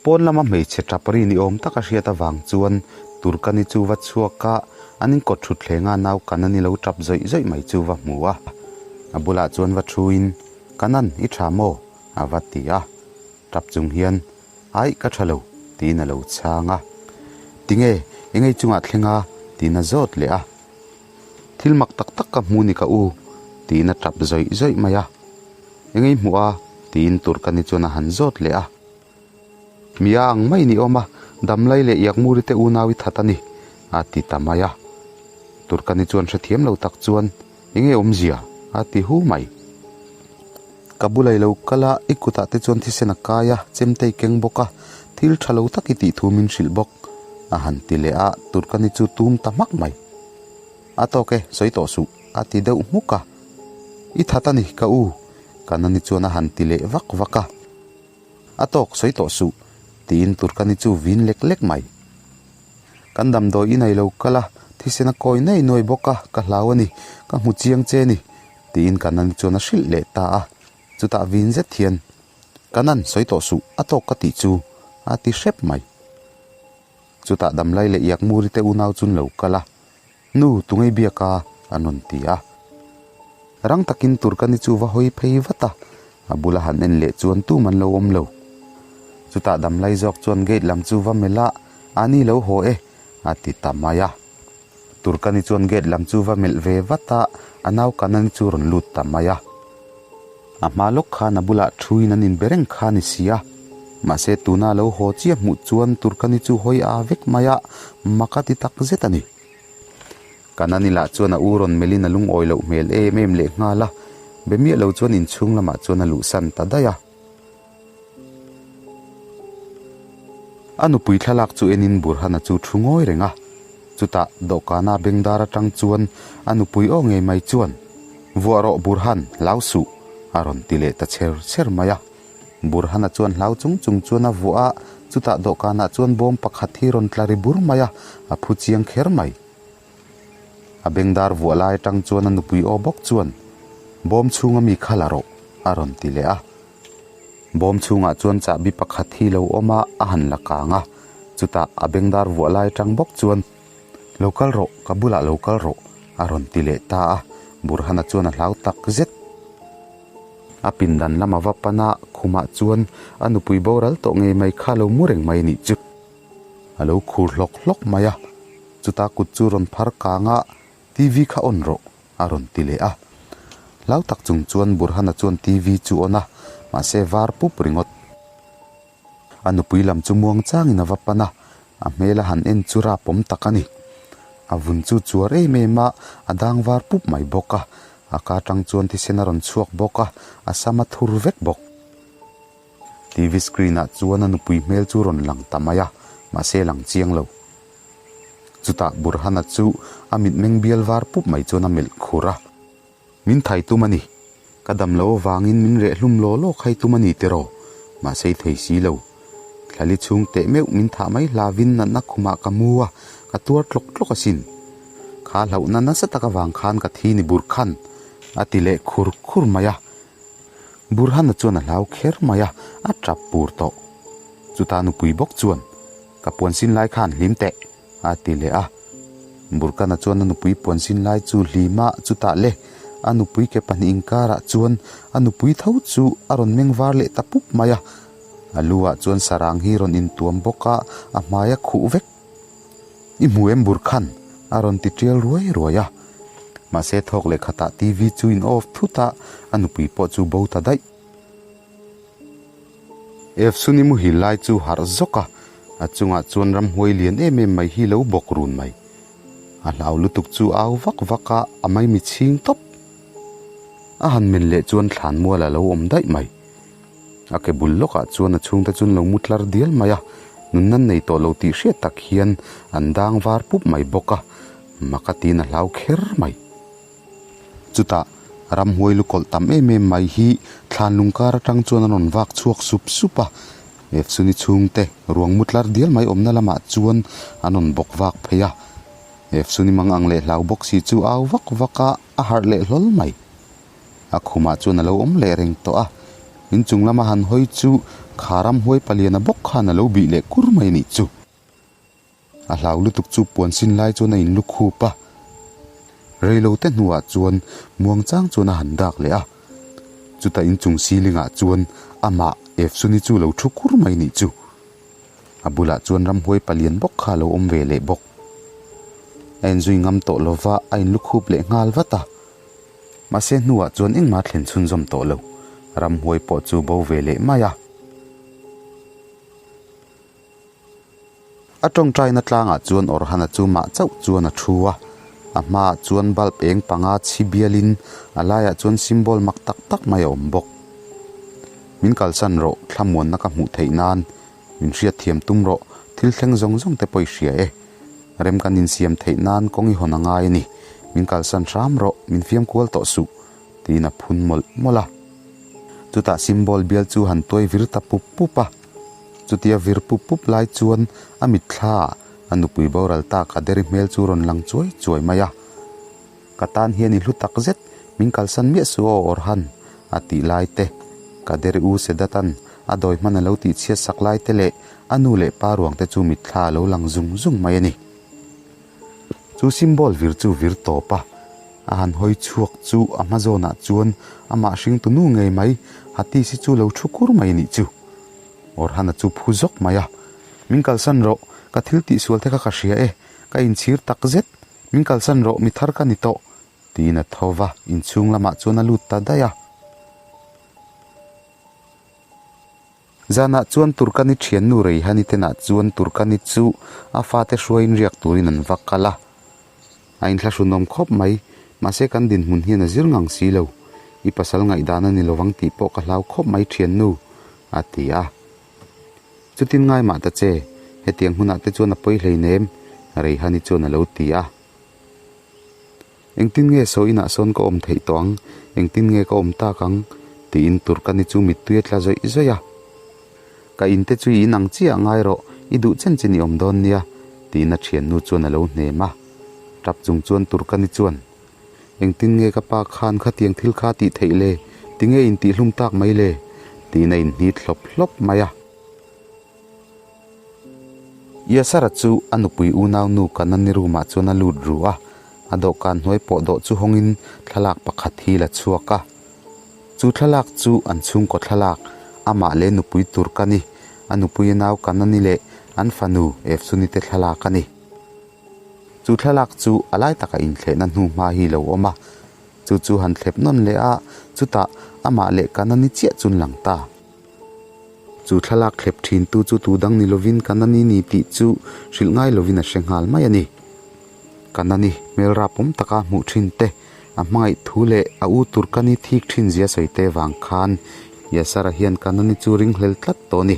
Pawn lama hmeichhe tap ri ni awm taka hriat avang chuan Turkani chu va chhuak a, an inkawt thut thlenga nau Kanani lo tap zawih zawih mai chu va hmu a. A bulah chuan va thuin, Kanan, i tha maw? a va ti a. Tap chung hian, Aih, ka tha lo, tiin a lo chhang a. Tinge, engei chungah thleng a? tiin a zawt leh a. Thil mak tak tak ka hmu ni ka u, tiin a tap zawih zawih mai a. Engei hmuh a? tiin Turkani chuan a han zawt leh a. Mi a ang mai ni awm a, Damlai leh Iakmuri te unau i that a ni, a ti ta mai a. Turkani chuan hrethiam lo tak chuan, Enge awmzia? a ti hu mai. Ka bula i lo kal a, i kutah te chuan thisen a kai a, chemte i keng bawk a, thil tha lo tak i tih thu min hrilh bawk, a han ti leh a, Turkani chu tum ta hmak mai. A tawk e, sawi tawh suh, a ti deuh hmuk a. I that a ni, ka u, Kanani chuan a han ti leh vak vak a. A tawk sawi tawh suh, tiin Turkani chu vin lek lek mai. Kan damdawi in a ilo kal a, thisen a kawi nuai nuai bawk a, ka hlau a ni, ka hmu chiang che ni, tiin Kanani chuan a hrilh leh ta a. Chutah vin zet hian, Kanan, sawi tawh suh, a tawk ka tih chu, a ti hrep mai. Chutah Damlai leh Iakmuri te unau chun lo kal a, Nu, tungei biak a? an rawn ti a. Rang takin Turkani chu va hawi phei vat a, a bula han en leh chuan tum an lo awm lo. Chutah Damlai zawk chuan gate lam chu va melh a, A ni lo haw e, a ti ta mai a. Turkani chuan gate lam chu va melh ve vat a, a nau Kanani chu rawn lut ta mai a. A hma lawk khan a bulah thuin an inbe reng kha a ni si a. Mahse tuna lo haw chiah hmuh chuan Turkani chu hawi a vek mai a, mak a ti tak zet a ni. Kanani lah chuan a u rawn melhin a lungawi loh hmel em em leh nghal a, be miah lo chuan inchhung lamah chuan a luhsan ta daih a. A nupui thlalak chu enin Burhana chu thu ngawi reng a, chutah dawhkana bengdar atang chuan a nupui aw ngei mai chuan, Vuah rawh Burhan, hlau suh, a rawn ti leh ta chher chher mai a. Burhana chuan hlau chung chung chuan a vuah a, chutah dawhkanah chuan bawm pakhat hi rawn tla ri bur mai a, a phu chiang kher mai. A bengdar vuah lai atang chuan a nupui aw bawk chuan, Bawm chhunga mi kha la rawh, a rawn ti leh a. Bawm chhungah chuan chahbi pakhat hi lo awm a, a han la kang a. Chutah a bengdar vuah lai atang bawk chuan, Lo kal rawh, ka bulah lo kal rawh, a rawn ti leh ta a. Burhana chuan a hlau tak zet. A pindan lama va pan a, khumah chuan a nupui boral tawh ngei mai kha lo mu reng mai a nih chu. A lo khur hlawk hlawk mai a, chuta kut chu rawn phar kang a, TV kha on rawh, a rawn ti leh a. Hlau tak chung chuan Burhana chuan TV chu on a, mahse var pup ringawt. A nupui lam chu muang changin a va pan a, a hmel a han en chu rapawm tak a ni. A vun chu chuar em em a, a dang var pup mai bawk a, a ka atang chuan thisen a rawn chhuak bawk a, a sam a thur vek bawk. TV screen ah chuan a nupui hmel chu rawn lang ta mai a, mahse lang chiang lo. Chutah Burhana chu a mitmeng bial var pup mai chuan a melh khur a. Min thai tum a ni. Ka dam lo avangin min reh hlum law law khai tum a ni tiraw? Mahse i thei si lo. Thlali chhung teh meuh min thah mai hlavin natna khumah ka mu a, ka tuar tlawk tlawk asin. Kha hlauhna nasa tak avang khan ka thi ni Burkhan, a ti leh khur khur mai a. Burhana chuan a hlau kher mai a, a tap pur tawh. Chutah nupui bawk chuan, Ka puan sin lai khan hlim teh, a ti leh a. Burkana chuan a nupui puan sin lai chu hlim a, chutah le, a nupui ke pahnih inkarah chuan a nupui tho chu a rawn meng var leh ta pup mai a. A lu ah chuan sarang hi rawn intuam bawk a, a hmai a khuh vek. I hmu em Burkhan? a rawn ti tial ruai ruai a. Mahse thawk leh khatah TV chu in off thut a, a nupui pawh chu bo ta daih. Efsuni muhil lai chu harh zawk a, a chungah chuan ramhuai lian em em mai hi lo bawk run mai. A hlau lutuk chu au vak vak a, a maimi chhing tawp. A han men leh chuan thlan mual a lo awm daih mai. A ke bul lawkah chuan a chhungte chu an lo mu tlar dial mai a, nunna nei tawh lo tih hriat tak hian an dang var pup mai bawk a. Mak a tiin a hlau kher mai. Chutah, ramhuai lukawlh tam em em mai hi thlan lung kar atang chuan a rawn vak chhuak sup sup a. Efsuni chhungte ruang mu tlar dial mai awmna lamah chuan an rawn bawk vak phei a. Efsuni mang ang leh hlau bawk si chu au vak vak a, a harh leh hlawl mai. A khumah chuan a lo awm leh reng tawh a, inchung lama han hawi chu kha ramhuai paliana bawk khan a lo bih leh kur mai a nih chu. A hlau lutuk chu puan sin lai chuan a inlu khup a, reilo te hnuah chuan muang chang chuan a han dak leh a, chutah inchung ceiling ah chuan amah Efsuni chu lo thu kur mai nih chu. A bulah chuan ramhuai palian bawk kha a lo awm ve leh bawk. A inzui ngam tawh lova a inlu khup leh nghal vat a, mahse hnuah chuan engmah thlen chhunzawm tawh lo, ramhuai pawh chu bo ve leh mai a. A tawngtaina tlangah chuan Orhana chu mah chauh chuan a thu a, a hmaah chuan bulb eng panga chhi bialin a laiah chuan symbol mak tak tak mai a awm bawk. Min kalsan rawh, thlamuanna ka hmuh theih nan min hriatthiam tum rawh, thil thleng zawng zawng te pawh i hria e. Rem kan insiam theih nan kawng i hawn a ngai a ni, min kalsan hram rawh, min fiam kual tawh suh, tiin a phun mawlh mawlh a. Chutah symbol bial chu han tuai vir ta pup pup a. Chutia vir pup pup lai chuan a mitthla ah a nupui boral tak a deri hmel chu rawn lang chuai chuai mai a. Ka tan hian i hlu tak zet, min kalsan miah suh aw Orhan, a tih lai te, ka deri u Sedatan a dawi hman a lo tih chhiat sak lai te leh a nu leh pa ruang te chu mitthla a lo lang zung zung mai a ni. Chu symbol vir chu vir tawp a, a han hawi chhuak chu a hma zawnah chuan amah hringtu nu ngei mai Hatisi chu lo thu kur mai a nih chu. Orhana chu phu zawk mai a, Min kalsan rawh, ka thil tihsual te kha ka hria e, ka inchhir tak zet, min kalsan rawh, mi thar ka ni tawh, tiin a tho va, inchhung lamah chuan a lut ta daih a. Zanah chuan Turkani thiannu Reihani tenah chuan Turkani chu a fate hruaiin riak turin an va kal a. A inthlahrunawm khawp mai, mahse kan dinhmun hian a zir ngang si lo. I pasal ngaihdan a ni lovang tih pawh ka hlau khawp mai thiannu, a ti a. Chutin ngai mah ta che, hetiang hunah te chuan a pawi hleinem, Reihani chuan a lo ti a. Engtin nge saw inah sawn ka awm theih tawh ang, engtin nge ka awm tak ang? tiin Turkani chu mittui a tla zawih zawih a. Ka in te chu i inang chiah ngai rawh, i duh chen chen i awm dawn nia, tiin a thiannu chuan a lo hnem a. Tap chung chuan Turkani chuan, Engtin nge ka pa khan khatiang thil kha tih theih le, tinge intihhlum tak mai le? tiin a inhnit hlawp hlawp mai a. Yasara chu a nupui unau nu Kanani room ah chuan a lut ru a, a dawhkan hnuai pawh dawh chu hawngin thlalak pakhat hi la chhuak a. Chu thlalak chu an chhungkaw thlalak, amah leh nupui tur ka ni, a nupui nau Kanani leh an fanu Efsuni te thlalak a ni. Chu thlalak chu a lai taka inthlehna hnu hma hi lo awm a, chu chu han thlep nawn leh a, chutah amah leh Kanani chiah chun lang ta. Chu thlalak thlep thintu chu tu dang ni lovin Kanani ni tih chu hrilh ngai lovin a hre nghal mai a ni. Kanani hmel rapawm taka hmuh thin te, a hmangaih thu leh a u Turkani thik thin zia sawi te vang khan Yasara hian Kanani chu ringhlel tlat tawh a ni.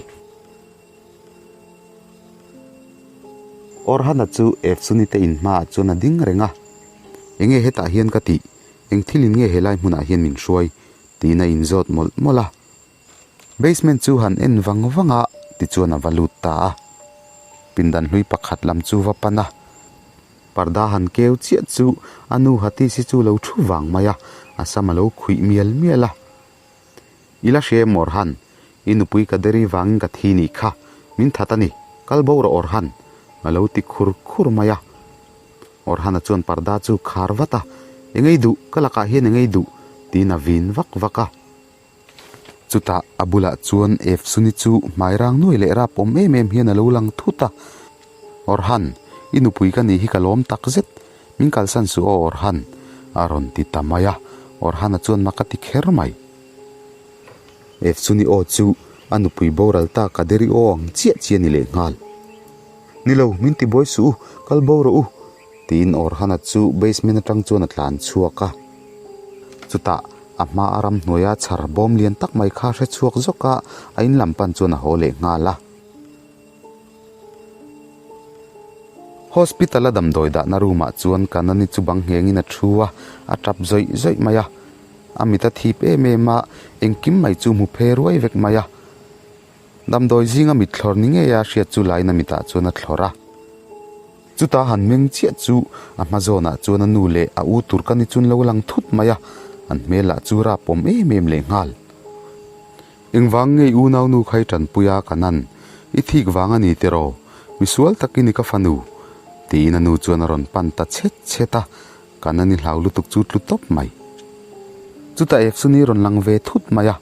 Orhana chu Efsuni te in hmaah chuan a ding reng a, Enge hetah hian ka tih? Eng thilin nge helai hmunah hian min hruai? tiin a inzawt mawlh mawlh a. Basement chu han en vang vang a, tichuan a va lut ta a. Pindan hlui pakhat lam chu va pan a, parda han keu chiah chu a nu Hatisi chu lo thu vang mai a, a sam a lo khuih mial mial a. I la hria em Orhan? I nupui ka deri vangin ka thi nih kha, min that a ni, kal bo rawh Orhan, a lo ti khur khur mai a. Orhana chuan parda chu khar vat a, Engei duh, ka lakah hian engei duh, tiin a vin vak vak a. Chutah a bulah chuan Efsuni chu hmai rang nuai leh rap awm em em hian a lo lang thut a, Orhan, i nupui ka nih hi ka lawm tak zet, min kalsan suh aw Orhan, a rawn ti ta mai a, Orhana chuan mak a ti kher mai. Efsuni aw chu a nupui boral ta Kaderi aw ang chiah chiah a ni leh nghal. Ni lo, min ti buai suh u, kal bo rawh u, tiin Orhana chu basement atang chuan a tlan chhuak a. Chutah a hma a ramhnuaia chhar bawm lian tak mai kha hre chhuak zawk a, a in lam pan chuan a haw leh nghal a. Hospital a damdawi dahna room ah chuan Kanani chu bang nghengin a thu a, a tap zawih zawih mai a. A mit a thip em em a, engkim mai chu hmu phe ruai vek mai a. Damdawi zinga mit thlawr ni ngei a hriat chu lain a mitah chuan a thlawr a. Chuta han meng chiah chu a hma zawnah chuan a nu leh a u tur ka ni chun lo lang thut mai a, an hmel lah chu rap awm em em leh nghal. Engvang ngei unau nu khai tanpui a ka nan, i thik vang a ni tiraw, misual tak i ni ka fanu, tiin a nu chuan a rawn pan ta chhet chhet a, ka nan i hlau lutuk chu tlu tawp mai. Chutah Efsuni rawn lang ve thut mai a,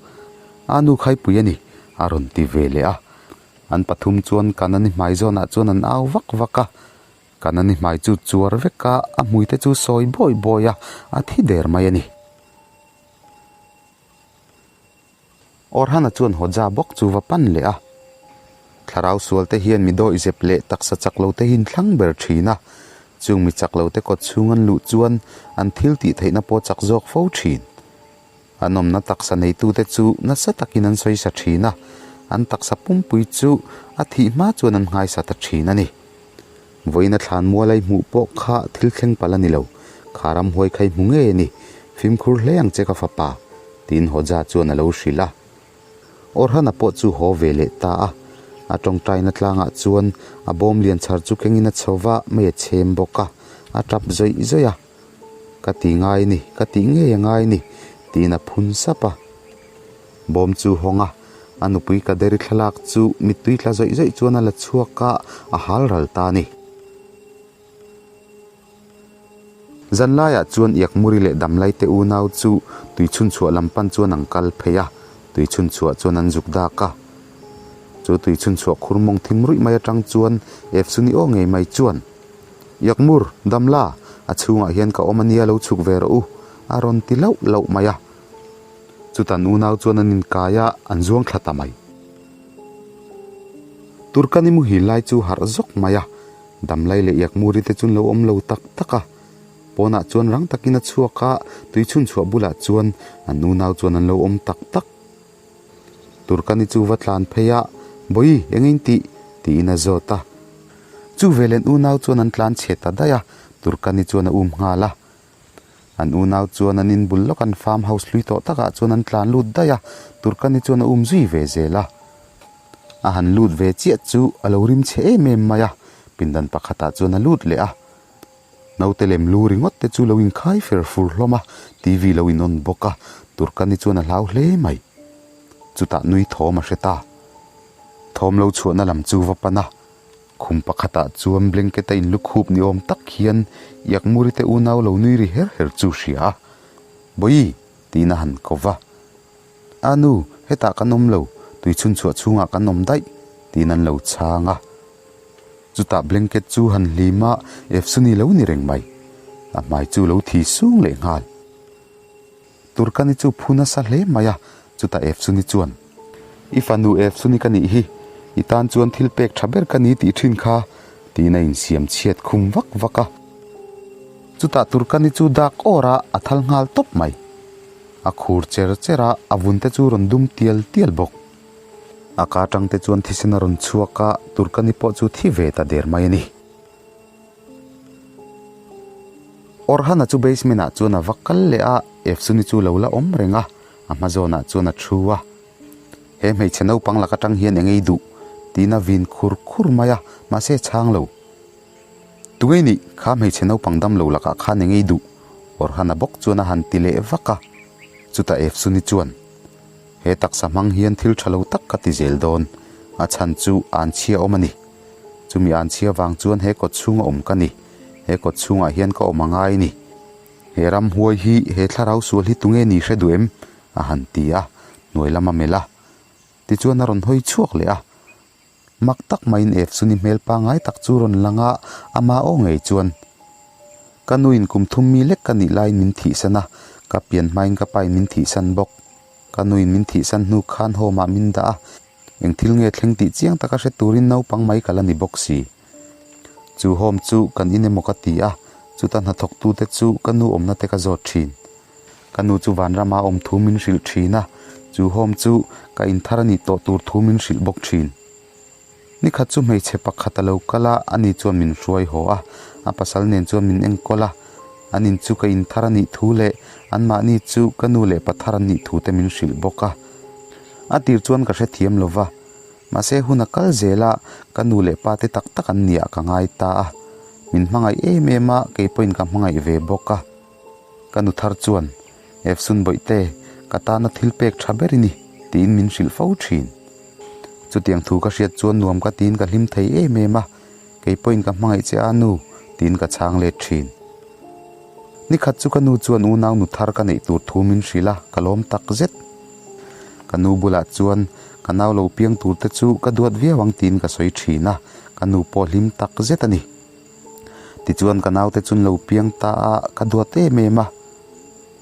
a nu khaipui a ni, a rawn ti ve leh a. An pathum chuan Kanani hmai zawnah chuan an au vak vak a, Kanani hmai chu chuar vek a, a hmuite chu sawi bawi bawi a, a thi der mai a ni. Orhana chuan Hodja bawk chu va pan leh a. Thlarau sualte hian mi dawihzep leh taksa chak lote hi inthlang ber thin a, chung mi chak lote kawt chhung an luh chuan an thil tih theihna pawh chak zawk fo thin. An awmna taksa neitute chu nasa takin an sawi sa thin a, an taksa pumpui chu a thih hma chuan an nghaisa ta thin a ni. Vawiina thlan mualai hmuh pawh kha thil thleng palh a ni lo, kha ramhuai kha i hmu ngei a ni, fimkhur hle ang che ka fapa, tiin Hodja chuan a lo hrilh a. Orhana pawh chu haw ve leh ta a, a tawngtaina tlangah chuan a bawm lian chhar chu kengin a chho va, mei a chhem bawk a, a tap zawih zawih a. Ka ti ngai ni, ka tih ngei a ngai ni, tiin a phun sap a. Bawm chu hawng a, a nupui Kaderi thlalak chu mittui tla zawih zawih chuan a la chhuak a, a hal ral ta a ni. Zanlaiah chuan Iakmuri leh Damlaite unau chu tuichhunchhuah lam pan chuan an kal phei a, tuichhunchhuah chuan an zuk dak a. Chu tuichhunchhuah khur mawng thim ruih mai atang chuan Efsuni aw ngei mai chuan, Iakmur, Damla, a chhungah hian ka awm a nia lo chhuk ve rawh u, a rawn ti lauh lauh mai a. Chutan unau chuan an inkai a, an zuang thla ta mai. Turkani muhil lai chu harh zawk mai a, Damlai leh Iakmuri te chu an lo awm lo tak tak a. Pawnah chuan rang takin a chhuak a, tui chhunchhuah bulah chuan an unau chuan an lo awm tak tak. Turkani chu va tlan phei a, Bawi, eng in tih? tiin a zawt a. Chu velen unau chuan an tlan chhe ta daih a, Turkani chuan a um nghal a. An unau chuan an inbul lawk an farm house hlui tawh takah chuan an tlan lut daih a, Turkani chuan a um zui ve zel a. A han lut ve chiah chu a lo rim chhe em em mai a, pindan pakhatah chuan a lut leh a. Naute lem lu ringawt te chu lo inkhai fer fur hlawm a, TV lo in on bawk a, Turkani chuan a hlau hle mai. Chutah nui thawm a hre ta. Thawm lo chhuahna lam chu va pan a, khum pakhatah chuan blanket a inlukhup ni awm tak hian Iakmuri te unau lo nui ri her her chu hria a, Bawi! tiin a han ko va. A nu, hetah kan awm lo, tui chhunchhuah chhungah kan awm daih, tiin an lo chhang a. Chutah blanket chu han hlim a, Efsuni lo ni reng mai. A hmai chu lo thi sung leh nghal. Turkani chu phu nasa hle mai a, chutah Efsuni chuan, I fanu Efsuni ka nih hi, i tan chuan thil pek tha ber ka ni tih thin kha, tiin a insiam chhiat khum vak vak a. Chutah Turkani chu dak awr a, a thal nghal tawp mai. A khur cher cher a, a vun te chu rawn dum tial tial bawk. A ka atang te chuan thisen a rawn chhuak a, Turkani pawh chu thi ve ta der mai a ni. Orhana chu basement ah chuan a va kal leh a, Efsuni chu lo la awm reng a, a hma zawnah chuan a thu a. He hmeichhe naupang lak atang hian eng ei duh? tiin a vin khur khur mai a, mahse chhang lo. Tungei nih, kha hmeichhe naupang dam lo lakah khan eng ei duh? Orhana bawk chuan a han ti leh vak a. Chutah Efsuni chuan, He taksa hmang hian thil tha lo tak ka ti zel dawn, a chhan chu anchhia awm a ni. Chumi anchhia vang chuan he kawt chhunga awm ka ni, he kawt chhungah hian ka awm a ngai ni. He ramhuai hi he thlarau sual hi tunge ni hre duh em? a han ti a, hnuai lam a melh a. Tichuan a rawn hawi chhuak leh a. Mak tak maiin Efsuni hmel pangngai tak chu rawn lang a, ama aw ngei chuan, Ka nuin kum thum mi lek ka nih laiin min thihsan a, ka pian hmain ka pain min thihsan bawk. Ka nuin min thihsan hnu khan home ah min dah a, eng thil nge thleng tih chiang taka hre turin naupang mai ka la ni bawk si. Chu home chu kan in emaw ka ti a, chuta hnathawktute chu ka nu awmna te ka zawt thin. Ka nu chu vanrama awm thu min hrilh thin a, chu home chu ka inthar a nih tawh tur thu min hrilh bawk thin. Nikhat chu hmeichhe pakhat a lo kal a, ani chuan min hruai haw a, a pasal nen chuan min enkawl a. An in chu ka in thar a nih thu leh anmahni chu ka nu leh pa thar an nih thu te min hrilh bawk a. A tir chuan ka hrethiam lo va, mahse hun a kal zel a, ka nu leh pa te tak tak an niah ka ngai ta a. Min hmangaih em em a, kei pawhin ka hmangaih ve bawk a. Ka nu thar chuan, Efsun Bawihte, ka tana thil pek tha ber i ni, tiin min hrilh fo thin. Chutiang thu ka hriat chuan nuam ka tiin ka hlim thei em em a, kei pawhin ka hmangaih che a nu, tiin ka chhang let thin. Nikhat chu ka nu chuan unau nu thar ka neih tur thu min hrilh a, ka lawm tak zet. Ka nu bulah chuan ka nau lo piang tur te chu ka duat viau ang tiin ka sawi thin a, ka nu pawh hlim tak zet a ni. Tichuan ka naute chu an lo piang ta a, ka duat em em a.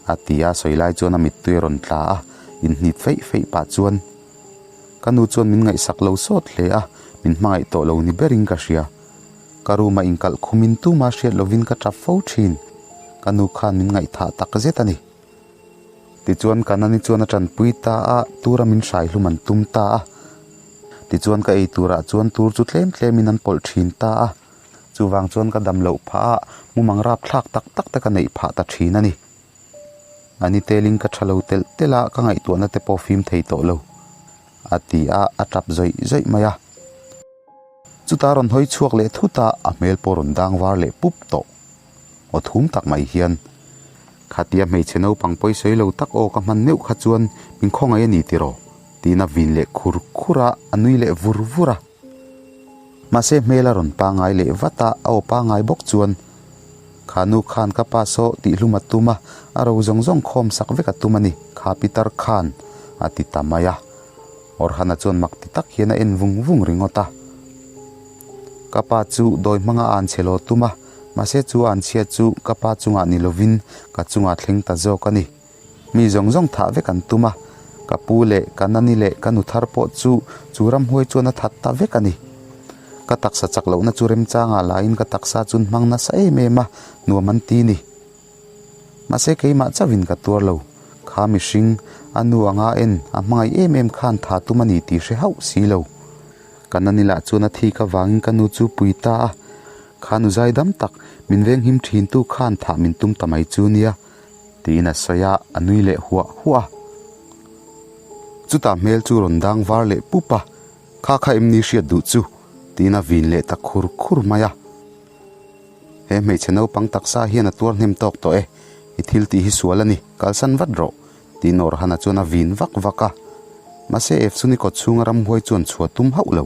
A ti a, sawi lai chuan a mittui a rawn tla a, inhnit feih feih pah chuan ka nu chuan min ngaihsak lo sawt hle a, min hmangaih tawh lo ni berin ka hria. Ka room a inkalh khumin tuma hriat lovin ka tap fo thin, ka nu khan min ngaihthah tak zet a ni. Tichuan ka nani chuan a tanpui ta a, tura min hrai hlum an tum ta a. Tichuan ka ei turah chuan tur chu tlem tlemin an pawlh thin ta a. Chuvang chuan ka dam loh phah a, mumang rapthlak tak tak te ka neih phah ta thin a ni. A ni telin ka tha lo telh telh a, ka ngaihtuahna te pawh fim thei tawh lo, a ti a, a tap zawih zawih mai a. Chutah rawn hawi chhuak leh thut a, a hmel pawh rawn dang var leh pup tawh. Aw thum tak mai hian, Khatia hmeichhe naupang pawi sawi lo tak aw ka hman meuh kha chuan min khawngaih a ni tiraw? tiin a vin leh khur khur a, a nui leh vur vur a. Mahse hmel a rawn pangai leh vat a, a aw pangai bawk chuan, Kha nu khan ka pa saw tihhlum a tum a, a ro zawng zawng khawm sak vek a tum a ni, kha Pitar khan, a ti ta mai a. Orhana chuan mak ti tak hian a en vung vung ringawt a. Ka pa chu dawi hmanga a anchhe lo tum a, mahse chu a anchhia chu ka pa chungah ni lovin ka chungah thleng ta zawk a ni. Mi zawng zawng thah vek an tum a, ka pu leh ka nani leh ka nu thar pawh chu chu ramhuai chuan a that ta vek a ni. Ka taksa chak lohna chu remchangah lahin ka taksa chu an hmang nasa em em a, nuam an ti ni. Mahse keimah chauhin ka tuar lo, kha mihring, a nu anga en, a hmangaih em em khan tha tum a ni tih hre hauh si lo. Ka nani lah chuan a thik avangin ka nu chu pui ta a, kha nu zaidam tak, min venghim thintu khan thah min tum ta mai chu nia, tiin a sawi a, a nui leh huah huah a. Chutah hmel chu rawn dang var leh pup a, Kha kha em ni hriat duh chu? tiin a vin leh ta khur khur mai a. He hmeichhe naupang taksa hian a tuar hnem tawk tawh e, i thil tih hi sual a ni, kalsan vat rawh, tiin Orhana chuan a vin vak vak a. Mahse Efsuni kawt chhunga ramhuai chuan chhuah tum hauh lo.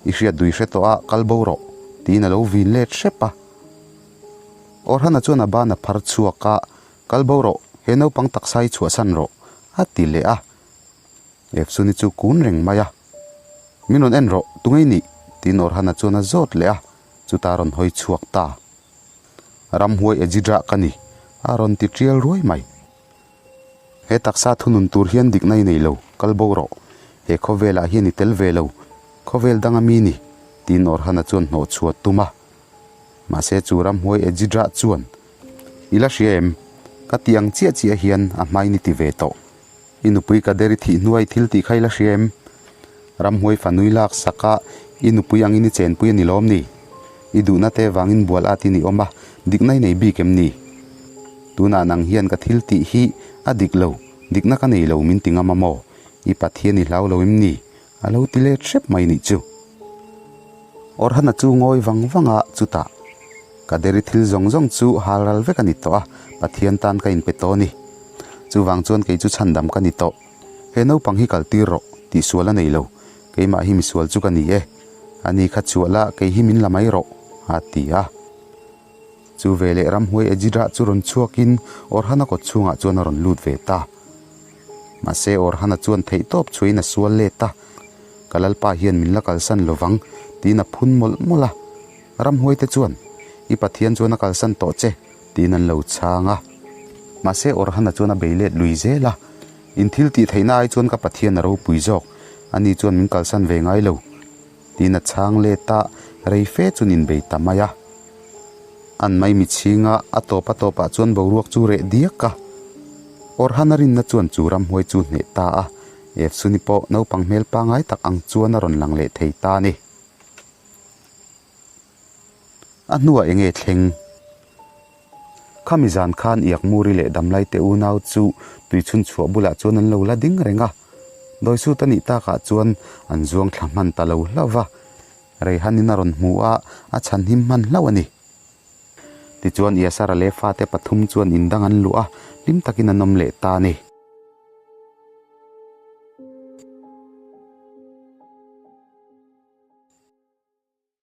I hriat dui hre tawh a, kal bo rawh, tiin a lo vin let hrep a. Orhana chuan a ban a phar chhuak a, Kal bo rawh, he naupang taksa hi chhuahsan rawh, a ti leh a. Efsuni chu kun reng mai a. Min rawn en rawh, tunge i nih? tiin Orhana chuan a zawt leh a, chutah a rawn hawi chhuak ta. Ramhuai Ejidra ka ni, a rawn ti tial ruai mai. He taksa thunun tur hian dikna i nei lo, kal bo rawh. He khawvelah hian i tel ve lo, khawvel danga mi ni, tiin Orhana chuan hnawh chhuah tum a. Mahse chu ramhuai Ejidra chuan, I la hria em? Ka ti ang chiah chiah hian a hmain i ti ve tawh. I nupui Kader i thih hnuai thil tih kha i la hria em? Ramhuai fanui lak sak a, i nupui angin i chenpui a ni lawm ni? I duhna te vangin bual at i ni awm a, dikna i nei bik em ni? Tunah nang hian ka thil tih hi a dik lo, dikna ka nei lo min ti ngam a maw? I Pathian i hlau lo em ni? A lo ti let hrep mai nih chu. Orhana chu ngawi vang vang a, chutah, Kaderi thil zawng zawng chu hal ral vek a ni tawh a, Pathian tan ka inpe tawh a ni. Chuvang chuan kei chu chhandam ka ni tawh. He naupang hi kal tir rawh, tihsual a nei lo. Keimah hi misual chu ka ni e. Ani kha chhuah la, kei hi min la mai rawh, a ti a. Chu veleh ramhuai Ejidra chu rawn chhuakin Orhana kawt chhungah chuan a rawn lut ve ta. Mahse Orhana chuan theihtawp chhuahin a sual let a, Ka Lalpa hian min la kalsan lovang, tiin a phun mawlh mawlh a. Ramhuaite chuan, I Pathian chuan a kalsan tawh che, tiin an lo chhang a. Mahse Orhana chuan a bei let lui zel a, In thil tih theihna ai chuan ka Pathian a ropui zawk, ani chuan min kalsan ve ngai lo, tiin a chhang let a, rei fe chuan inbei ta mai a. An maimi chhinga a tawp a tawpah chuan boruak chu reh diak a. Orhana rinna chuan chu ramhuai chu hneh ta a, Efsuni pawh naupang hmel pangai tak ang chuan a rawn lang leh thei ta a ni. A hnuah enge thleng? Khami zan khan Iakmuri leh Damlaite unau chu tuichhunchhuah bulah chuan an lo la ding reng a. Dawisut a nih takah chuan an zuang thla hman ta lo hlauh va. Reihanin a rawn hmu a, a chhanhim hman hlauh a ni. Tichuan Iasara leh fate pathum chuan indang an luh a, hlim takin an awm leh ta a ni.